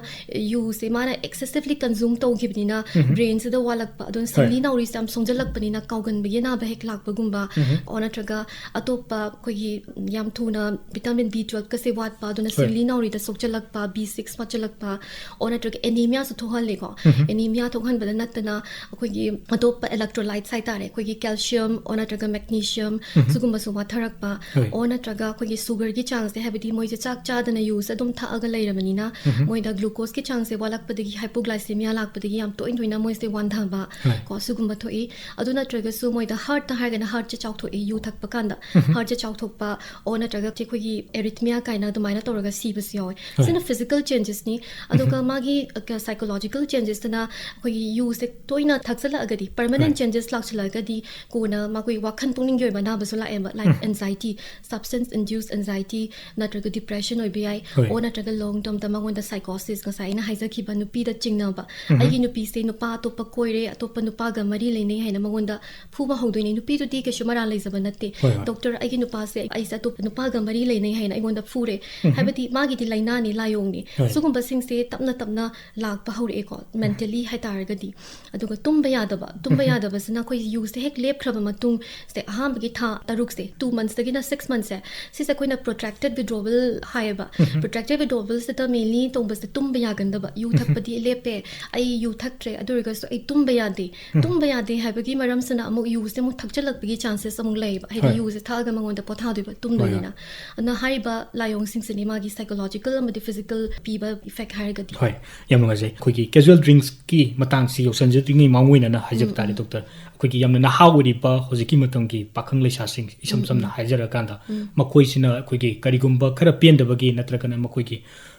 ꯌꯨꯁꯦ ꯃꯥꯅ excessively consume ꯇꯧꯈꯤꯕꯅꯤꯅ ꯕ꯭ꯔꯦꯟꯁꯤꯗ ꯋꯥꯠꯂꯛꯄ, ꯑꯗꯨꯅ ꯍꯣꯏ꯫ ꯁꯤꯡꯂꯤ ꯅꯥꯎꯔꯤꯁꯦ ꯌꯥꯝ ꯁꯣꯟꯖꯜꯂꯛꯄꯅꯤꯅ ꯀꯥꯎꯒꯟꯕꯒꯤ ꯑꯅꯥꯕ ꯍꯦꯛ ꯂꯥꯛꯄꯒꯨꯝꯕ, ꯑꯣ ꯅꯠꯇ꯭ꯔꯒ ꯑꯇꯣꯞꯄ ꯑꯩꯈꯣꯏꯒꯤ ꯌꯥꯝ ꯊꯨꯅ vitamin B twelveꯀꯁꯦ ꯋꯥꯠꯄ, ꯑꯗꯨꯅ ꯍꯣꯏ꯫ ꯁꯤꯡꯂꯤ ꯅꯥꯎꯔꯤꯗ ꯁꯣꯛꯆꯜꯂꯛꯄ, B six ꯋꯥꯠꯆꯜꯂꯛꯄ, ꯑꯣ ꯅꯠꯇ꯭ꯔꯒ anemiaꯁꯨ ꯊꯣꯛꯍꯜꯂꯦꯀꯣ꯫ Anemia ꯊꯣꯛꯍꯟꯕꯗ ꯅꯠꯇꯅ ꯑꯩꯈꯣꯏꯒꯤ ꯑꯇꯣꯞꯄ electrolytes ꯍꯥꯏꯇꯥꯔꯦ, ꯑꯩꯈꯣꯏꯒꯤ calcium ꯑꯣ ꯅꯠꯇ꯭ꯔꯒ magnesium ꯁꯤꯒꯨꯝꯕꯁꯨ ꯋꯥꯠꯊꯔꯛꯄ, ꯍꯣꯏ꯫ ꯑꯣ ꯅꯠꯇ꯭ꯔꯒ ꯑꯩꯈꯣꯏꯒꯤ sugarꯒꯤ ꯆꯥꯡꯁꯦ, ꯍꯥꯏꯕꯗꯤ ꯃꯣꯏꯁꯦ ꯆꯥꯛ ꯆꯥꯗꯅ ꯌꯨꯁꯦ ꯑꯗꯨꯝ ꯊꯛꯑꯒ ꯂꯩꯔꯕꯅꯤꯅ ꯃꯣꯏꯗ glucoseꯀꯤ ꯆꯥꯡꯁꯦ ꯋꯥꯠꯂꯛꯄꯗꯒꯤ hypoglycemia ꯂꯥꯛꯄꯗꯒꯤ ꯌꯥꯝ ꯇꯣꯏ ꯇꯣꯏꯅ ꯃꯣꯏꯁꯦ ꯋꯥꯟꯊꯕ ꯍꯣꯏ꯫ ꯀꯣ, ꯁꯤꯒꯨꯝꯕ ꯊꯣꯛꯏ꯫ ꯑꯗꯨ ꯅꯠꯇ꯭ꯔꯒꯁꯨ ꯃꯣꯏꯗ heartꯇ ꯍꯥꯏꯔꯒꯅ heartꯁꯦ ꯆꯥꯎꯊꯣꯛꯏ, ꯌꯨ ꯊꯛꯄ ꯀꯥꯟꯗ heartꯁꯦ ꯆꯥꯎꯊꯣꯛꯄ, ꯑꯣ ꯅꯠꯇ꯭ꯔꯒ ꯑꯩꯈꯣꯏꯒꯤ arrhythmia ꯀꯥꯏꯅ ꯑꯗꯨꯃꯥꯏꯅ ꯇꯧꯔꯒ ꯁꯤꯕꯁꯨ ꯌꯥꯎꯋꯦ꯫ ꯍꯣꯏ꯫ ꯁꯤꯅ physical changesꯅꯤ꯫ ꯑꯗꯨꯒ ꯃꯥꯒꯤ, ꯑ, psychological changesꯇꯅ ꯑꯩꯈꯣꯏꯒꯤ ꯌꯨꯁꯦ ꯇꯣꯏꯅ ꯊꯛꯆꯜꯂꯛꯑꯒꯗꯤ, permanent ꯍꯣꯏ꯫ Changes ꯂꯥꯛꯁꯜꯂꯛꯑꯒꯗꯤ ꯀꯣꯟꯅ ꯃꯈꯣꯏ ꯋꯥꯈꯜ ꯄꯨꯛꯅꯤꯡꯒꯤ ꯑꯣꯏꯕ ꯑꯅꯥꯕꯁꯨ ꯂꯥꯛꯑꯦꯕ, like anxiety, substance induced anxiety ꯅꯠꯇ꯭ꯔꯒ depression ꯑꯣꯏꯕ ꯌꯥꯏ꯫ ꯍꯣꯏ꯫ ꯑꯣ ꯅꯠꯇ꯭ꯔꯒ long termꯗ ꯃꯉꯣꯟꯗ psychosis, ꯉꯁꯥꯏ ꯑꯩꯅ ꯍꯥꯏꯖꯈꯤꯕ ꯅꯨꯄꯤꯗ ꯆꯤꯡꯅꯕ, "ꯑꯩꯒꯤ ꯅꯨꯄꯤꯁꯦ ꯅꯨꯄꯥ ꯑꯇꯣꯞꯄ ꯀꯣꯏꯔꯦ, ꯑꯇꯣꯞꯄ ꯑꯇꯣꯞꯄ ꯅꯨꯄꯥꯒ ꯃꯔꯤ ꯂꯩꯅꯩ ꯍꯥꯏꯅ ꯃꯉꯣꯟꯗ ꯐꯨꯕ ꯍꯧꯗꯣꯏꯅꯦ꯫ ꯅꯨꯄꯤꯗꯨꯗꯤ ꯀꯩꯁꯨ ꯃꯔꯥꯜ ꯂꯩꯖꯕ ꯅꯠꯇꯦ꯫ ꯍꯣꯏ, ꯍꯣꯏ꯫ "ꯗꯣꯛꯇꯔ, ꯑꯩꯒꯤ ꯅꯨꯄꯥꯁꯦ, ꯑꯩꯁꯦ ꯑꯇꯣꯞꯄ ꯅꯨꯄꯥꯒ ꯃꯔꯤ ꯂꯩꯅꯩ" ꯍꯥꯏꯅ ꯑꯩꯉꯣꯟꯗ ꯐꯨꯔꯦ꯫ ꯎꯝ꯫ ꯍꯥꯏꯕꯗꯤ ꯃꯥꯒꯤꯗꯤ ꯂꯥꯏꯅꯥꯅꯤ, ꯂꯥꯏꯑꯣꯡꯅꯤ꯫ ꯍꯣꯏ꯫ ꯁꯤꯒꯨꯝꯕꯁꯤꯡꯁꯦ ꯇꯞꯅ ꯇꯞꯅ ꯂꯥꯛꯄ ꯍꯧꯔꯛꯑꯦꯀꯣ, mentally ꯍꯥꯏꯇꯥꯔꯒꯗꯤ꯫ ꯑꯗꯨꯒ ꯇꯨꯝꯕ ꯌꯥꯗꯕ, ꯇꯨꯝꯕ ꯎꯝ꯫ ꯌꯥꯗꯕꯁꯤꯅ ꯑꯩꯈꯣꯏ ꯌꯨꯁꯦ ꯍꯦꯛ ꯂꯦꯞꯈ꯭ꯔꯕ ꯃꯇꯨꯡ ꯁꯦ, ꯑꯍꯥꯟꯕꯒꯤ ꯊꯥ ꯇꯔꯨꯛꯁꯦ, two monthsꯇꯒꯤꯅ six monthsꯁꯦ, ꯁꯤꯁꯦ ꯑꯩꯈꯣꯏꯅ protracted withdrawal ꯍꯥꯏꯌꯦꯕ꯫ ꯎꯝ꯫ Protracted withdrawalꯁꯤꯗ mainly ꯇꯧꯕꯁꯦ ꯇꯨꯝꯕ ꯌꯥꯒꯟꯗꯕ, ꯌꯨ ꯎꯝ꯫ ꯊꯛꯄꯗꯤ ꯂꯦꯞꯄꯦ, ꯑꯩ ꯌꯨ ꯊꯛꯇ꯭ꯔꯦ, ꯑꯗꯨ ꯑꯣꯏꯔꯒꯁꯨ ꯑꯩ ꯇꯨꯝꯕ ꯌꯥꯗꯦ꯫ ꯎꯝ꯫ ꯇꯨꯝꯕ ꯌꯥꯗꯦ ꯍꯥꯏꯕꯒꯤ ꯃꯔꯝꯁꯤꯅ ꯑꯃꯨꯛ ꯌꯨꯁꯦ ꯑꯃꯨꯛ ꯊꯛꯆꯜꯂꯛꯄꯒꯤ chances ꯑꯃꯨꯛ ꯂꯩꯌꯦꯕ, ꯍꯥꯏꯗꯤ ꯍꯣꯏ꯫ ꯌꯨꯁꯦ ꯊꯛꯑꯒ ꯃꯉꯣꯟꯗ ꯄꯣꯊꯥꯗꯣꯏꯕ, ꯍꯣꯏ, ꯇꯨꯝꯗꯣꯏꯅꯤꯅ꯫ ꯑꯗꯨꯅ ꯍꯥꯏꯔꯤꯕ ꯂꯥꯏꯑꯣꯡꯁꯤꯡꯁꯤꯅꯤ ꯃꯥꯒꯤ psychological ꯑꯃꯗꯤ physical ꯄꯤꯕ effect ꯍꯥꯏꯔꯒꯗꯤ꯫ ꯍꯣꯏ, ꯌꯥꯝ ꯅꯨꯡꯉꯥꯏꯖꯩ꯫ ꯑꯩꯈꯣꯏꯒꯤ casual drinksꯀꯤ ꯃꯇꯥꯡꯁꯤ ꯌꯧꯁꯟꯖꯗ꯭ꯔꯤꯉꯩ ꯃꯥꯡꯑꯣꯏꯅꯅ ꯍꯥꯏꯖꯕ ꯎꯝ, ꯇꯥꯔꯦ, ꯎꯝ꯫ ꯗꯣꯛꯇꯔ꯫ ꯑꯩꯈꯣꯏꯒꯤ ꯌꯥꯝꯅ ꯅꯍꯥ ꯑꯣꯏꯔꯤꯕ ꯍꯧꯖꯤꯛꯀꯤ ꯃꯇꯝꯒꯤ ꯄꯥꯈꯪ ꯂꯩꯁꯥꯁꯤꯡ, ꯏꯁꯝ ꯎꯝ, ꯁꯝꯅ ꯎꯝ꯫ ꯍꯥꯏꯖꯔꯀꯥꯟꯗ, ꯎꯝ꯫ ꯃꯈꯣꯏꯁꯤꯅ ꯑꯩꯈꯣꯏꯒꯤ ꯀꯔꯤꯒꯨꯝꯕ ꯈꯔ ꯄꯦꯟꯗꯕꯒꯤ ꯅꯠꯇ꯭ꯔꯒꯅ ꯃꯈꯣꯏꯒꯤ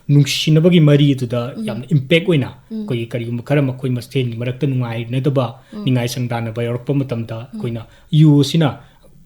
ꯅꯨꯡꯁꯤꯅꯕꯒꯤ ꯃꯔꯤ ꯑꯗꯨꯗ ꯎꯝ꯫ ꯌꯥꯝꯅ impact ꯑꯣꯏꯅ ꯎꯝ꯫ ꯑꯩꯈꯣꯏꯒꯤ ꯀꯔꯤꯒꯨꯝꯕ ꯈꯔ ꯃꯈꯣꯏ ꯃꯁꯦꯟꯒꯤ ꯃꯔꯛꯇ ꯅꯨꯡꯉꯥꯏꯅꯗꯕ, ꯎꯝ꯫ ꯅꯤꯡꯉꯥꯏ ꯁꯪꯗꯥꯅꯕ ꯌꯥꯎꯔꯛꯄ ꯃꯇꯝꯗ ꯑꯩꯈꯣꯏꯅ ꯌꯨ ꯑꯁꯤꯅ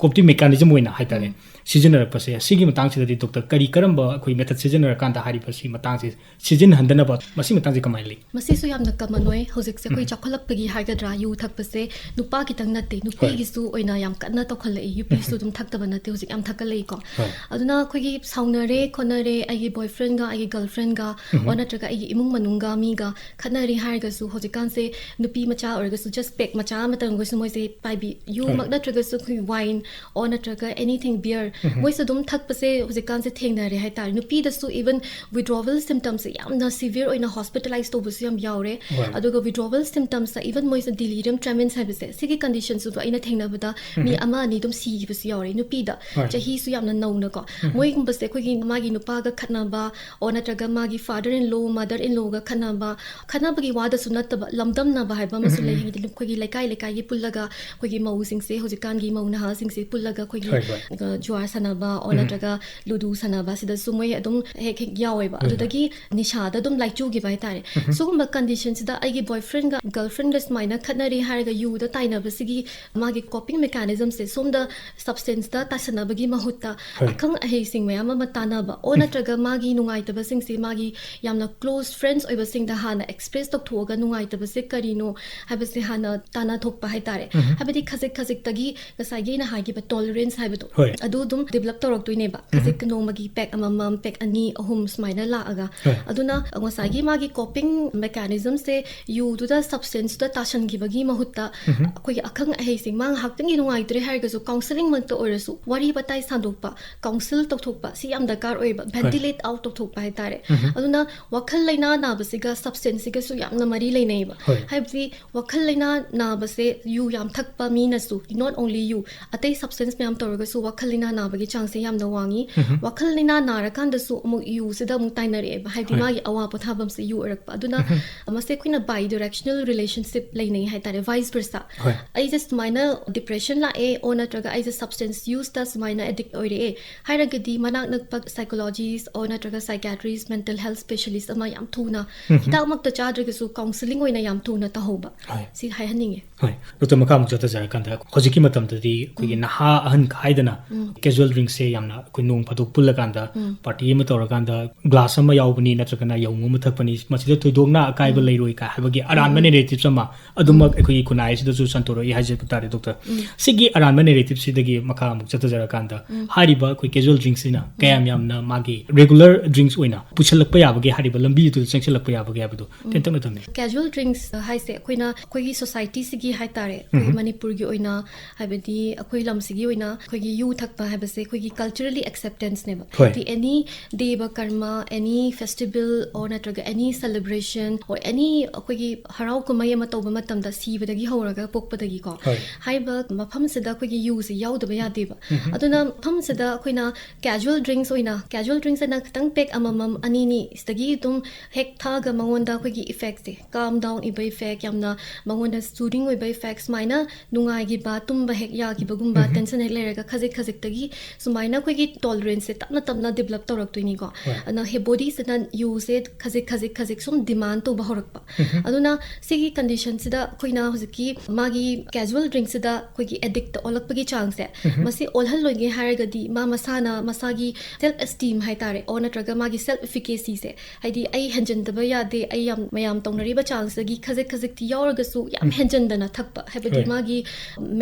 coping mechanism ꯑꯣꯏꯅ ꯍꯥꯏꯇꯥꯔꯦ, ꯎꯝ꯫ ꯁꯤꯖꯤꯟꯅꯔꯛꯄꯁꯦ, ꯁꯤꯒꯤ ꯃꯇꯥꯡꯁꯤꯗꯗꯤ ꯗꯣꯛꯇꯔ ꯀꯔꯤ ꯀꯔꯝꯕ ꯑꯩꯈꯣꯏ method ꯁꯤꯖꯤꯟꯅꯔꯀꯥꯟꯗ ꯍꯥꯏꯔꯤꯕ ꯁꯤ ꯃꯇꯥꯡꯁꯦ ꯁꯤꯖꯤꯟꯅꯍꯟꯗꯅꯕ, ꯃꯁꯤ ꯃꯇꯥꯡꯁꯦ ꯀꯃꯥꯏꯅ ꯂꯩ? ꯃꯁꯤꯁꯨ ꯌꯥꯝꯅ common ꯑꯣꯏ꯫ ꯍꯧꯖꯤꯛꯁꯦ ꯑꯩꯈꯣꯏ ꯎꯝ꯫ ꯆꯥꯎꯈꯠꯂꯛꯄꯒꯤ ꯍꯥꯏꯒꯗ꯭ꯔꯥ, ꯌꯨ ꯊꯛꯄꯁꯦ ꯅꯨꯄꯥ ꯈꯤꯇꯪ ꯅꯠꯇꯦ, ꯍꯣꯏ꯫ ꯅꯨꯄꯤꯒꯤꯁꯨ ꯑꯣꯏꯅ ꯌꯥꯝ ꯀꯟꯅ ꯇꯧꯈꯠꯂꯛꯏ꯫ ꯌꯨꯄꯤꯁꯨ ꯎꯝ꯫ ꯑꯗꯨꯝ ꯊꯛꯇꯕ ꯅꯠꯇꯦ, ꯍꯧꯖꯤꯛ ꯌꯥꯝ ꯊꯛꯀꯠꯂꯛꯏꯀꯣ꯫ ꯍꯣꯏ꯫ ꯑꯗꯨꯅ ꯑꯩꯈꯣꯏꯒꯤ ꯁꯥꯎꯅꯔꯦ ꯈꯣꯠꯅꯔꯦ, ꯑꯩꯒꯤ boyfriendꯒ, ꯑꯩꯒꯤ girlfriendꯒ, ꯎꯝ꯫ or ꯅꯠꯇ꯭ꯔꯒ ꯑꯩꯒꯤ ꯏꯃꯨꯡ ꯃꯅꯨꯡꯒ ꯃꯤꯒ ꯈꯠꯅꯔꯦ ꯍꯥꯏꯔꯒꯁꯨ, ꯍꯧꯖꯤꯛꯀꯥꯟꯁꯦ ꯅꯨꯄꯤ ꯃꯆꯥ ꯑꯣꯏꯔꯒꯁꯨ, just peg ꯃꯆꯥ ꯑꯃꯇꯪ ꯑꯣꯏꯔꯒꯁꯨ ꯃꯣꯏꯁꯦ ꯄꯥꯏꯕꯤ, ꯌꯨꯃꯛ ꯍꯣꯏ꯫ ꯅꯠꯇ꯭ꯔꯒꯁꯨ ꯑꯩꯈꯣꯏ wine or ꯅꯠꯇ꯭ꯔꯒ anything, beer, ꯎꯝ꯫ ꯃꯣꯏꯁꯨ ꯑꯗꯨꯝ ꯊꯛꯄꯁꯦ ꯍꯧꯖꯤꯛꯀꯥꯟꯁꯦ ꯊꯦꯡꯅꯔꯦ ꯍꯥꯏꯇꯥꯔꯦ꯫ ꯅꯨꯄꯤꯗꯁꯨ even withdrawal symptomsꯁꯦ ꯌꯥꯝꯅ severe ꯑꯣꯏꯅ hospitalize ꯇꯧꯕꯁꯨ ꯌꯥꯝ ꯌꯥꯎꯔꯦ꯫ ꯍꯣꯏ꯫ ꯑꯗꯨꯒ withdrawal symptomsꯇ even ꯃꯣꯏꯁꯦ delirium tremens ꯍꯥꯏꯕꯁꯦ, ꯁꯤꯒꯤ conditionꯁꯤꯁꯨ ꯑꯩꯅ ꯊꯦꯡꯅꯕꯗ ꯃꯤ ꯎꯝ꯫ ꯑꯃ ꯑꯅꯤ ꯑꯗꯨꯝ ꯁꯤꯈꯤꯕꯁꯨ ꯌꯥꯎꯔꯦ ꯅꯨꯄꯤꯗ꯫ ꯍꯣꯏ꯫ ꯆꯍꯤꯁꯨ ꯌꯥꯝꯅ ꯅꯧꯅꯀꯣ꯫ ꯎꯝ꯫ ꯃꯣꯏꯒꯨꯝꯕꯁꯦ ꯑꯩꯈꯣꯏꯒꯤ ꯃꯥꯒꯤ ꯅꯨꯄꯥꯒ ꯈꯠꯅꯕ, or ꯅꯠꯇ꯭ꯔꯒ ꯃꯥꯒꯤ father in law, mother in lawꯒ ꯈꯠꯅꯕ, ꯈꯠꯅꯕꯒꯤ ꯋꯥꯗꯁꯨ ꯅꯠꯇꯕ, ꯂꯝꯗꯝꯅꯕ ꯍꯥꯏꯕ ꯑꯃꯁꯨ ꯎꯝ, ꯂꯩ꯫ ꯎꯝ꯫ ꯍꯥꯏꯗꯤ ꯑꯩꯈꯣꯏꯒꯤ ꯂꯩꯀꯥꯏ ꯂꯩꯀꯥꯏꯒꯤ ꯄꯨꯜꯂꯒ ꯑꯩꯈꯣꯏꯒꯤ ꯃꯧꯁꯤꯡꯁꯦ, ꯍꯧꯖꯤꯛꯀꯥꯟꯒꯤ ꯃꯧ ꯅꯍꯥꯁꯤꯡꯁꯦ ꯄꯨꯜꯂꯒ ꯑꯩꯈꯣꯏꯒꯤ, ꯍꯣꯏ, ꯍꯣꯏ꯫ ꯑ, ꯖꯨꯋꯥꯔ ꯁꯥꯟꯅꯕ ꯑꯣꯔ ꯎꯝ꯫ ꯅꯠꯇ꯭ꯔꯒ ꯂꯨꯗꯨ ꯁꯥꯟꯅꯕ, ꯁꯤꯗꯁꯨ ꯃꯣꯏ ꯑꯗꯨꯝ ꯍꯦꯛ ꯍꯦꯛ ꯌꯥꯎꯋꯦꯕ꯫ ꯍꯣꯏ, ꯍꯣꯏ꯫ ꯑꯗꯨꯗꯒꯤ ꯅꯤꯁꯥꯗ ꯑꯗꯨꯝ ꯂꯥꯏꯆꯨꯈꯤꯕ ꯍꯥꯏꯇꯥꯔꯦ꯫ ꯎꯝ꯫ ꯁꯤꯒꯨꯝꯕ ꯀꯟꯗꯤꯁꯟꯁꯤꯗ ꯑꯩꯒꯤ ꯕꯣꯏꯐ꯭ꯔꯦꯟꯒ ꯒꯔꯜꯐ꯭ꯔꯦꯟꯒ ꯁꯨꯃꯥꯏꯅ ꯈꯠꯅꯔꯦ ꯍꯥꯏꯔꯒ ꯌꯨꯗ ꯇꯥꯏꯅꯕꯁꯤꯒꯤ ꯃꯥꯒꯤ ꯀꯣꯄꯤꯡ ꯃꯦꯀꯥꯅꯤꯖꯝꯁꯦ ꯁꯣꯝꯗ ꯁꯕꯁꯇꯦꯟꯁꯇ ꯇꯥꯁꯟꯅꯕꯒꯤ ꯃꯍꯨꯠꯇ ꯍꯣꯏ꯫ ꯑꯈꯪ ꯑꯍꯩꯁꯤꯡ ꯃꯌꯥꯝ ꯑꯃ ꯇꯥꯟꯅꯕ ꯑꯣꯔ ꯎꯝ꯫ ꯅꯠꯇ꯭ꯔꯒ ꯃꯥꯒꯤ ꯅꯨꯡꯉꯥꯏꯇꯕꯁꯤꯡꯁꯦ ꯃꯥꯒꯤ ꯌꯥꯝꯅ ꯀ꯭ꯂꯣꯁ ꯐ꯭ꯔꯦꯟꯁ ꯑꯣꯏꯕꯁꯤꯡꯗ ꯍꯥꯟꯅ ꯑꯦꯛꯁꯄ꯭ꯔꯦꯁ ꯇꯧꯊꯣꯛꯑꯒ ꯅꯨꯡꯉꯥꯏꯇꯕꯁꯦ ꯀꯔꯤꯅꯣ ꯍꯥꯏꯕꯁꯦ ꯍꯥꯟꯅ ꯇꯥꯟꯅꯊꯣꯛꯄ ꯍꯥꯏꯇꯥꯔꯦ꯫ ꯎꯝ꯫ ꯍꯥꯏꯕꯗꯤ ꯈꯖꯤꯛ ꯈꯖꯤꯛꯇꯒꯤ ꯉꯁꯥꯏꯒꯤ ꯑꯩꯅ ꯍꯥꯏꯈꯤꯕ ꯇꯣꯂꯔꯦꯟꯁ ꯍꯥꯏꯕꯗꯣ ꯍꯣꯏ꯫ ꯑꯗꯨ ꯑꯗꯨꯝ ꯗꯤꯕꯂꯞ ꯇꯧꯔꯛꯇꯣꯏꯅꯦꯕ꯫ ꯎꯝ꯫ ꯈꯖꯤꯛ ꯅꯣꯡꯃꯒꯤ ꯄꯦꯛ ꯑꯃꯃꯝ, ꯄꯦꯛ ꯑꯅꯤ, ꯑꯍꯨꯝ ꯁꯨꯃꯥꯏꯅ ꯂꯥꯛꯑꯒ꯫ ꯍꯣꯏ꯫ ꯑꯗꯨꯅ ꯉꯁꯥꯏꯒꯤ ꯃꯥꯒꯤ ꯀꯣꯄꯤꯡ ꯃꯦꯀꯥꯅꯤꯖꯝꯁꯦ ꯌꯨꯗꯨꯗ ꯁꯕꯁꯇꯦꯟꯁꯇꯨꯗ ꯇꯥꯁꯟꯈꯤꯕꯒꯤ ꯃꯍꯨꯠꯇ ꯎꯝ꯫ ꯑꯩꯈꯣꯏꯒꯤ ꯑꯈꯪ ꯑꯍꯩꯁꯤꯡ ꯃꯥ ꯉꯥꯏꯍꯥꯛꯇꯪꯒꯤ ꯅꯨꯡꯉꯥꯏꯇ꯭ꯔꯦ ꯍꯥꯏꯔꯒꯁꯨ ꯀꯥꯎꯟꯁꯤꯂꯤꯡꯃꯛꯇ ꯑꯣꯏꯔꯁꯨ ꯋꯥꯔꯤ ꯋꯥꯇꯥꯏ ꯁꯥꯟꯗꯣꯛꯄ, ꯀꯥꯎꯟꯁꯤꯜ ꯇꯧꯊꯣꯛꯄ ꯁꯤ ꯌꯥꯝ ꯗꯔꯀꯥꯔ ꯑꯣꯏꯌꯦꯕ꯫ ꯍꯣꯏ꯫ ꯚꯦꯟꯇꯤꯂꯦꯠ ꯑꯥꯎꯠ ꯇꯧꯊꯣꯛꯄ ꯍꯥꯏꯇꯥꯔꯦ꯫ ꯎꯝ꯫ ꯑꯗꯨꯅ ꯋꯥꯈꯜ ꯂꯩꯅꯥ ꯅꯥꯕꯁꯤꯒ ꯁꯕꯁꯇꯦꯟꯁꯁꯤꯒꯁꯨ ꯌꯥꯝꯅ ꯃꯔꯤ ꯂꯩꯅꯩꯌꯦꯕ꯫ ꯍꯣꯏ꯫ ꯍꯥꯏꯕꯗꯤ ꯋꯥꯈꯜ ꯂꯩꯅꯥ ꯅꯥꯕꯁꯦ ꯌꯨ ꯌꯥꯝ ꯊꯛꯄ ꯃꯤꯅꯁꯨ, not only ꯌꯨ, ꯑꯇꯩ ꯁꯕꯁꯇꯦꯟꯁ ꯃꯌꯥꯝ ꯇꯧꯔꯒꯁꯨ ꯋꯥꯈꯜ ꯂꯩꯅꯥ ꯅꯥꯕꯒꯤ ꯆꯥꯡꯁꯦ ꯌꯥꯝꯅ ꯋꯥꯡꯉꯤ꯫ ꯎꯝ꯫ ꯋꯥꯈꯜ ꯂꯩꯅꯥ ꯅꯥꯔꯀꯥꯟꯗꯁꯨ ꯑꯃꯨꯛ ꯌꯨꯁꯤꯗ ꯑꯃꯨꯛ ꯇꯥꯏꯅꯔꯛꯑꯦꯕ꯫ ꯍꯥꯏꯕꯗꯤ ꯍꯣꯏ꯫ ꯃꯥꯒꯤ ꯑꯋꯥ ꯄꯣꯊꯥꯐꯝꯁꯦ ꯌꯨ ꯑꯣꯏꯔꯛꯄ꯫ ꯑꯗꯨꯅ ꯎꯝ꯫ ꯃꯁꯦ ꯑꯩꯈꯣꯏꯅ ꯕꯥꯏ ꯗꯥꯏꯔꯦꯛꯁꯅꯦꯜ ꯔꯤꯂꯦꯁꯟꯁꯤꯞ ꯂꯩꯅꯩ ꯍꯥꯏꯇꯥꯔꯦ, ꯚꯥꯏꯁ ꯚꯔꯁꯥ꯫ ꯍꯣꯏ꯫ ꯑꯩꯁꯦ ꯁꯨꯃꯥꯏꯅ ꯗꯤꯄ꯭ꯔꯦꯁꯟ ꯂꯥꯛꯑꯦ ꯑꯣꯔ ꯅꯠꯇ꯭ꯔꯒ ꯑꯩꯁꯦ ꯁꯕꯁꯇꯦꯟꯁ ꯌꯨꯁꯇ ꯁꯨꯃꯥꯏꯅ ꯑꯦꯗꯤꯛ ꯑꯣꯏꯔꯛꯑꯦ ꯍꯥꯏꯔꯒꯗꯤ ꯃꯅꯥꯛ ꯅꯛꯄ ꯁꯥꯏꯀꯣꯂꯣꯖꯤꯁ ꯑꯣꯔ ꯅꯠꯇ꯭ꯔꯒ ꯁꯥꯏꯀꯤꯌꯥꯇ꯭ꯔꯤꯁ, ꯃꯦꯟꯇꯦꯜ ꯍꯦꯜꯊ ꯁ꯭ꯄꯦꯁꯤꯌꯦꯂꯤꯁ ꯑꯃ ꯌꯥꯝ ꯊꯨꯅ, ꯎꯝ꯫ ꯍꯤꯗꯥꯛꯃꯛꯇ ꯆꯥꯗ꯭ꯔꯒꯁꯨ ꯀꯥꯎꯟꯁꯤꯂꯤꯡ ꯑꯣꯏꯅ ꯌꯥꯝ ꯊꯨꯅ ꯇꯧꯍꯧꯕ꯫ ꯍꯣꯏ꯫ ꯁꯤ ꯍꯥꯏꯍꯟꯅꯤꯡꯉꯦ꯫ ꯍꯣꯏ꯫ ꯗꯣꯛꯇꯔ, ꯃꯈꯥ ꯑꯃꯨꯛ ꯆꯠꯊꯖꯔꯀꯥꯟꯗ ꯍꯧꯖꯤꯛꯀꯤ ꯃꯇꯝꯗꯗꯤ ꯑꯩꯈꯣꯏꯒꯤ ꯎꯝ꯫ ꯅꯍꯥ ꯑꯍꯟ ꯈꯥꯏꯗꯅ ꯎꯝ꯫ ꯀꯦꯖꯨꯋꯦꯜ ꯗ꯭ꯔꯤꯡꯛꯁꯦ ꯌꯥꯝꯅ ꯑꯩꯈꯣꯏ ꯅꯣꯡ ꯐꯥꯗꯣꯛ ꯄꯨꯜꯂꯀꯥꯟꯗ ꯎꯝ꯫ ꯄꯥꯔꯇꯤ ꯑꯃ ꯇꯧꯔꯀꯥꯟꯗ ꯒ꯭ꯂꯥꯁ ꯑꯃ ꯌꯥꯎꯕꯅꯤ ꯅꯠꯇ꯭ꯔꯒꯅ ꯌꯥꯎꯝ ꯑꯃ ꯊꯛꯄꯅꯤ, ꯃꯁꯤꯗ ꯊꯣꯏꯗꯣꯛꯅ ꯑꯀꯥꯏꯕ ꯎꯝ꯫ ꯂꯩꯔꯣꯏ ꯀꯥꯏ ꯍꯥꯏꯕꯒꯤ ꯑꯔꯥꯟꯕ ꯎꯝ꯫ ꯅꯦꯔꯦꯇꯤꯞꯁ ꯑꯃ ꯑꯗꯨꯃꯛ ꯎꯝ꯫ ꯑꯩꯈꯣꯏꯒꯤ ꯈꯨꯟꯅꯥꯏ ꯑꯁꯤꯗꯁꯨ ꯁꯟꯗꯣꯔꯛꯏ ꯍꯥꯏꯖꯕ ꯇꯥꯔꯦ, ꯗꯣꯛꯇꯔ꯫ ꯎꯝ꯫ ꯁꯤꯒꯤ ꯑꯔꯥꯟꯕ ꯅꯦꯔꯦꯇꯤꯞꯁꯤꯗꯒꯤ ꯃꯈꯥ ꯑꯃꯨꯛ ꯆꯠꯊꯖꯔꯀꯥꯟꯗ ꯎꯝ꯫ ꯍꯥꯏꯔꯤꯕ ꯑꯩꯈꯣꯏ ꯀꯦꯖꯨꯋꯦꯜ ꯗ꯭ꯔꯤꯡꯛꯁꯤꯅ ꯀꯌꯥꯝ ꯎꯝ꯫ ꯌꯥꯝꯅ ꯃꯥꯒꯤ ꯔꯦꯒꯨꯂꯔ ꯗ꯭ꯔꯤꯡꯛꯁ ꯑꯣꯏꯅ ꯄꯨꯁꯜꯂꯛꯄ ꯌꯥꯕꯒꯦ, ꯍꯥꯏꯔꯤꯕ ꯂꯝꯕꯤꯗꯨꯗ ꯆꯪꯁꯤꯜꯂꯛꯄ ꯌꯥꯕꯒꯦ ꯍꯥꯏꯕꯗꯣ ꯎꯝ꯫ ꯇꯦꯟꯇꯛꯅ ꯊꯝꯕꯤꯌꯨ꯫ ꯀꯦꯖꯨꯋꯦꯜ ꯗ꯭ꯔꯤꯡꯛꯁ ꯍꯥꯏꯁꯦ ꯑꯩꯈꯣꯏꯅ ꯑꯩꯈꯣꯏꯒꯤ ꯁꯣꯁꯥꯏꯇꯤꯁꯤꯒꯤ ꯍꯥꯏꯇꯥꯔꯦ, ꯑꯩꯈꯣꯏ ꯎꯝ꯫ ꯃꯅꯤꯄꯨꯔꯒꯤ ꯑꯣꯏꯅ ꯍꯥꯏꯕꯗꯤ ꯑꯩꯈꯣꯏ ꯂꯝꯁꯤꯒꯤ ꯑꯣꯏꯅ ꯑꯩꯈꯣꯏꯒꯤ ꯌꯨ ꯊꯛꯄ ꯍꯥꯏꯕꯁꯦ ꯑꯩꯈꯣꯏꯒꯤ ꯀꯜꯆꯔꯦꯜꯂꯤ ꯑꯦꯛꯁꯦꯞꯇꯦꯟꯁꯅꯦꯕ꯫ ꯍꯣꯏ꯫ ꯍꯥꯏꯕꯗꯤ ꯑꯦꯅꯤ ꯗꯦꯕ ꯀꯔꯃ, ꯑꯦꯅꯤ ꯐꯦꯁꯇꯤꯚꯦꯜ ꯑꯣꯔ ꯅꯠꯇ꯭ꯔꯒ ꯑꯦꯅꯤ ꯁꯦꯂꯦꯕ꯭ꯔꯦꯁꯟ ꯑꯣꯔ ꯑꯦꯅꯤ ꯑꯩꯈꯣꯏꯒꯤ ꯍꯔꯥꯎ ꯀꯨꯝꯍꯩ ꯑꯃ ꯇꯧꯕ ꯃꯇꯝꯗ ꯁꯤꯕꯗꯒꯤ ꯍꯧꯔꯒ ꯄꯣꯛꯄꯗꯒꯤꯀꯣ, ꯍꯣꯏ꯫ ꯍꯥꯏꯔꯤꯕ ꯃꯐꯝꯁꯤꯗ ꯑꯩꯈꯣꯏꯒꯤ ꯌꯨꯁꯦ ꯌꯥꯎꯗꯕ ꯌꯥꯗꯦꯕ꯫ ꯎꯝ꯫ ꯑꯗꯨꯅ ꯃꯐꯝꯁꯤꯗ ꯑꯩꯈꯣꯏꯅ ꯀꯦꯖꯨꯋꯦꯜ ꯗ꯭ꯔꯤꯡꯛꯁ ꯑꯣꯏꯅ, ꯀꯦꯖꯨꯋꯦꯜ ꯗ꯭ꯔꯤꯡꯛꯁ ꯑꯅ ꯈꯤꯇꯪ ꯄꯦꯛ ꯑꯃꯃꯝ, ꯑꯅꯤꯅꯤ ꯁꯤꯗꯒꯤ ꯑꯗꯨꯝ ꯍꯦꯛ ꯊꯛꯑꯒ ꯃꯉꯣꯟꯗ ꯑꯩꯈꯣꯏꯒꯤ ꯏꯐꯦꯛꯁꯦ, ꯀꯥꯝ ꯗꯥꯎꯟ ꯏꯕ ꯏꯐꯦꯛ, ꯌꯥꯝꯅ ꯃꯉꯣꯟꯗ ꯁꯨꯗꯤꯡ ꯑꯣꯏꯕ ꯏꯐꯦꯛ, ꯁꯨꯃꯥꯏꯅ ꯅꯨꯡꯉꯥꯏꯈꯤꯕ, ꯇꯨꯝꯕ ꯍꯦꯛ ꯌꯥꯈꯤꯕꯒꯨꯝꯕ, ꯎꯝ꯫ ꯇꯦꯟꯁꯟ ꯍꯦꯛ ꯂꯩꯔꯒ ꯈꯖꯤꯛ ꯈꯖꯤꯛꯇꯒꯤ ꯁꯨꯃꯥꯏꯅ ꯑꯩꯈꯣꯏꯒꯤ ꯇꯣꯂꯔꯦꯟꯁꯁꯦ ꯇꯞꯅ ꯇꯞꯅ ꯗꯤꯕꯂꯞ ꯇꯧꯔꯛꯇꯣꯏꯅꯤꯀꯣ꯫ ꯍꯣꯏ꯫ ꯑꯗꯨꯅ ꯍꯦ ꯕꯣꯗꯤꯁꯤꯅ ꯌꯨꯁꯦ ꯈꯖꯤꯛ ꯈꯖꯤꯛ ꯈꯖꯤꯛ ꯁꯨꯝ ꯗꯤꯃꯥꯟ ꯇꯧꯕ ꯍꯧꯔꯛꯄ꯫ ꯎꯝꯍꯨꯝ꯫ ꯑꯗꯨꯅ ꯁꯤꯒꯤ ꯀꯟꯗꯤꯁꯟꯁꯤꯗ ꯑꯩꯈꯣꯏꯅ ꯍꯧꯖꯤꯛꯀꯤ ꯃꯥꯒꯤ ꯀꯦꯖꯨꯋꯦꯜ ꯗ꯭ꯔꯤꯡꯁꯤꯗ ꯑꯩꯈꯣꯏꯒꯤ ꯑꯦꯗꯤꯛꯇ ꯑꯣꯜꯂꯛꯄꯒꯤ ꯆꯥꯡꯁꯦ, ꯎꯝꯍꯨꯝ꯫ ꯃꯁꯤ ꯑꯣꯜꯍꯜꯂꯣꯏꯒꯦ ꯍꯥꯏꯔꯒꯗꯤ ꯃꯥ ꯃꯁꯥꯅ ꯃꯁꯥꯒꯤ ꯁꯦꯜꯐ ꯑꯦꯁꯇꯤꯝ ꯍꯥꯏꯇꯥꯔꯦ, ꯑꯣ ꯅꯠꯇ꯭ꯔꯒ ꯃꯥꯒꯤ ꯁꯦꯜꯐ ꯏꯐꯤꯀꯦꯁꯤꯁꯦ, ꯍꯥꯏꯗꯤ ꯑꯩ ꯍꯦꯟꯖꯟꯗꯕ ꯌꯥꯗꯦ, ꯑꯩ ꯌꯥꯝ ꯃꯌꯥꯝ ꯇꯧꯅꯔꯤꯕ ꯆꯥꯡꯁꯤꯗꯒꯤ ꯈꯖꯤꯛ ꯈꯖꯤꯛꯇꯤ ꯌꯥꯎꯔꯒꯁꯨ ꯌꯥꯝ ꯎꯝ꯫ ꯍꯦꯟꯖꯟꯗꯅ ꯊꯛꯄ ꯍꯥꯏꯕꯗꯤ ꯍꯣꯏ꯫ ꯃꯥꯒꯤ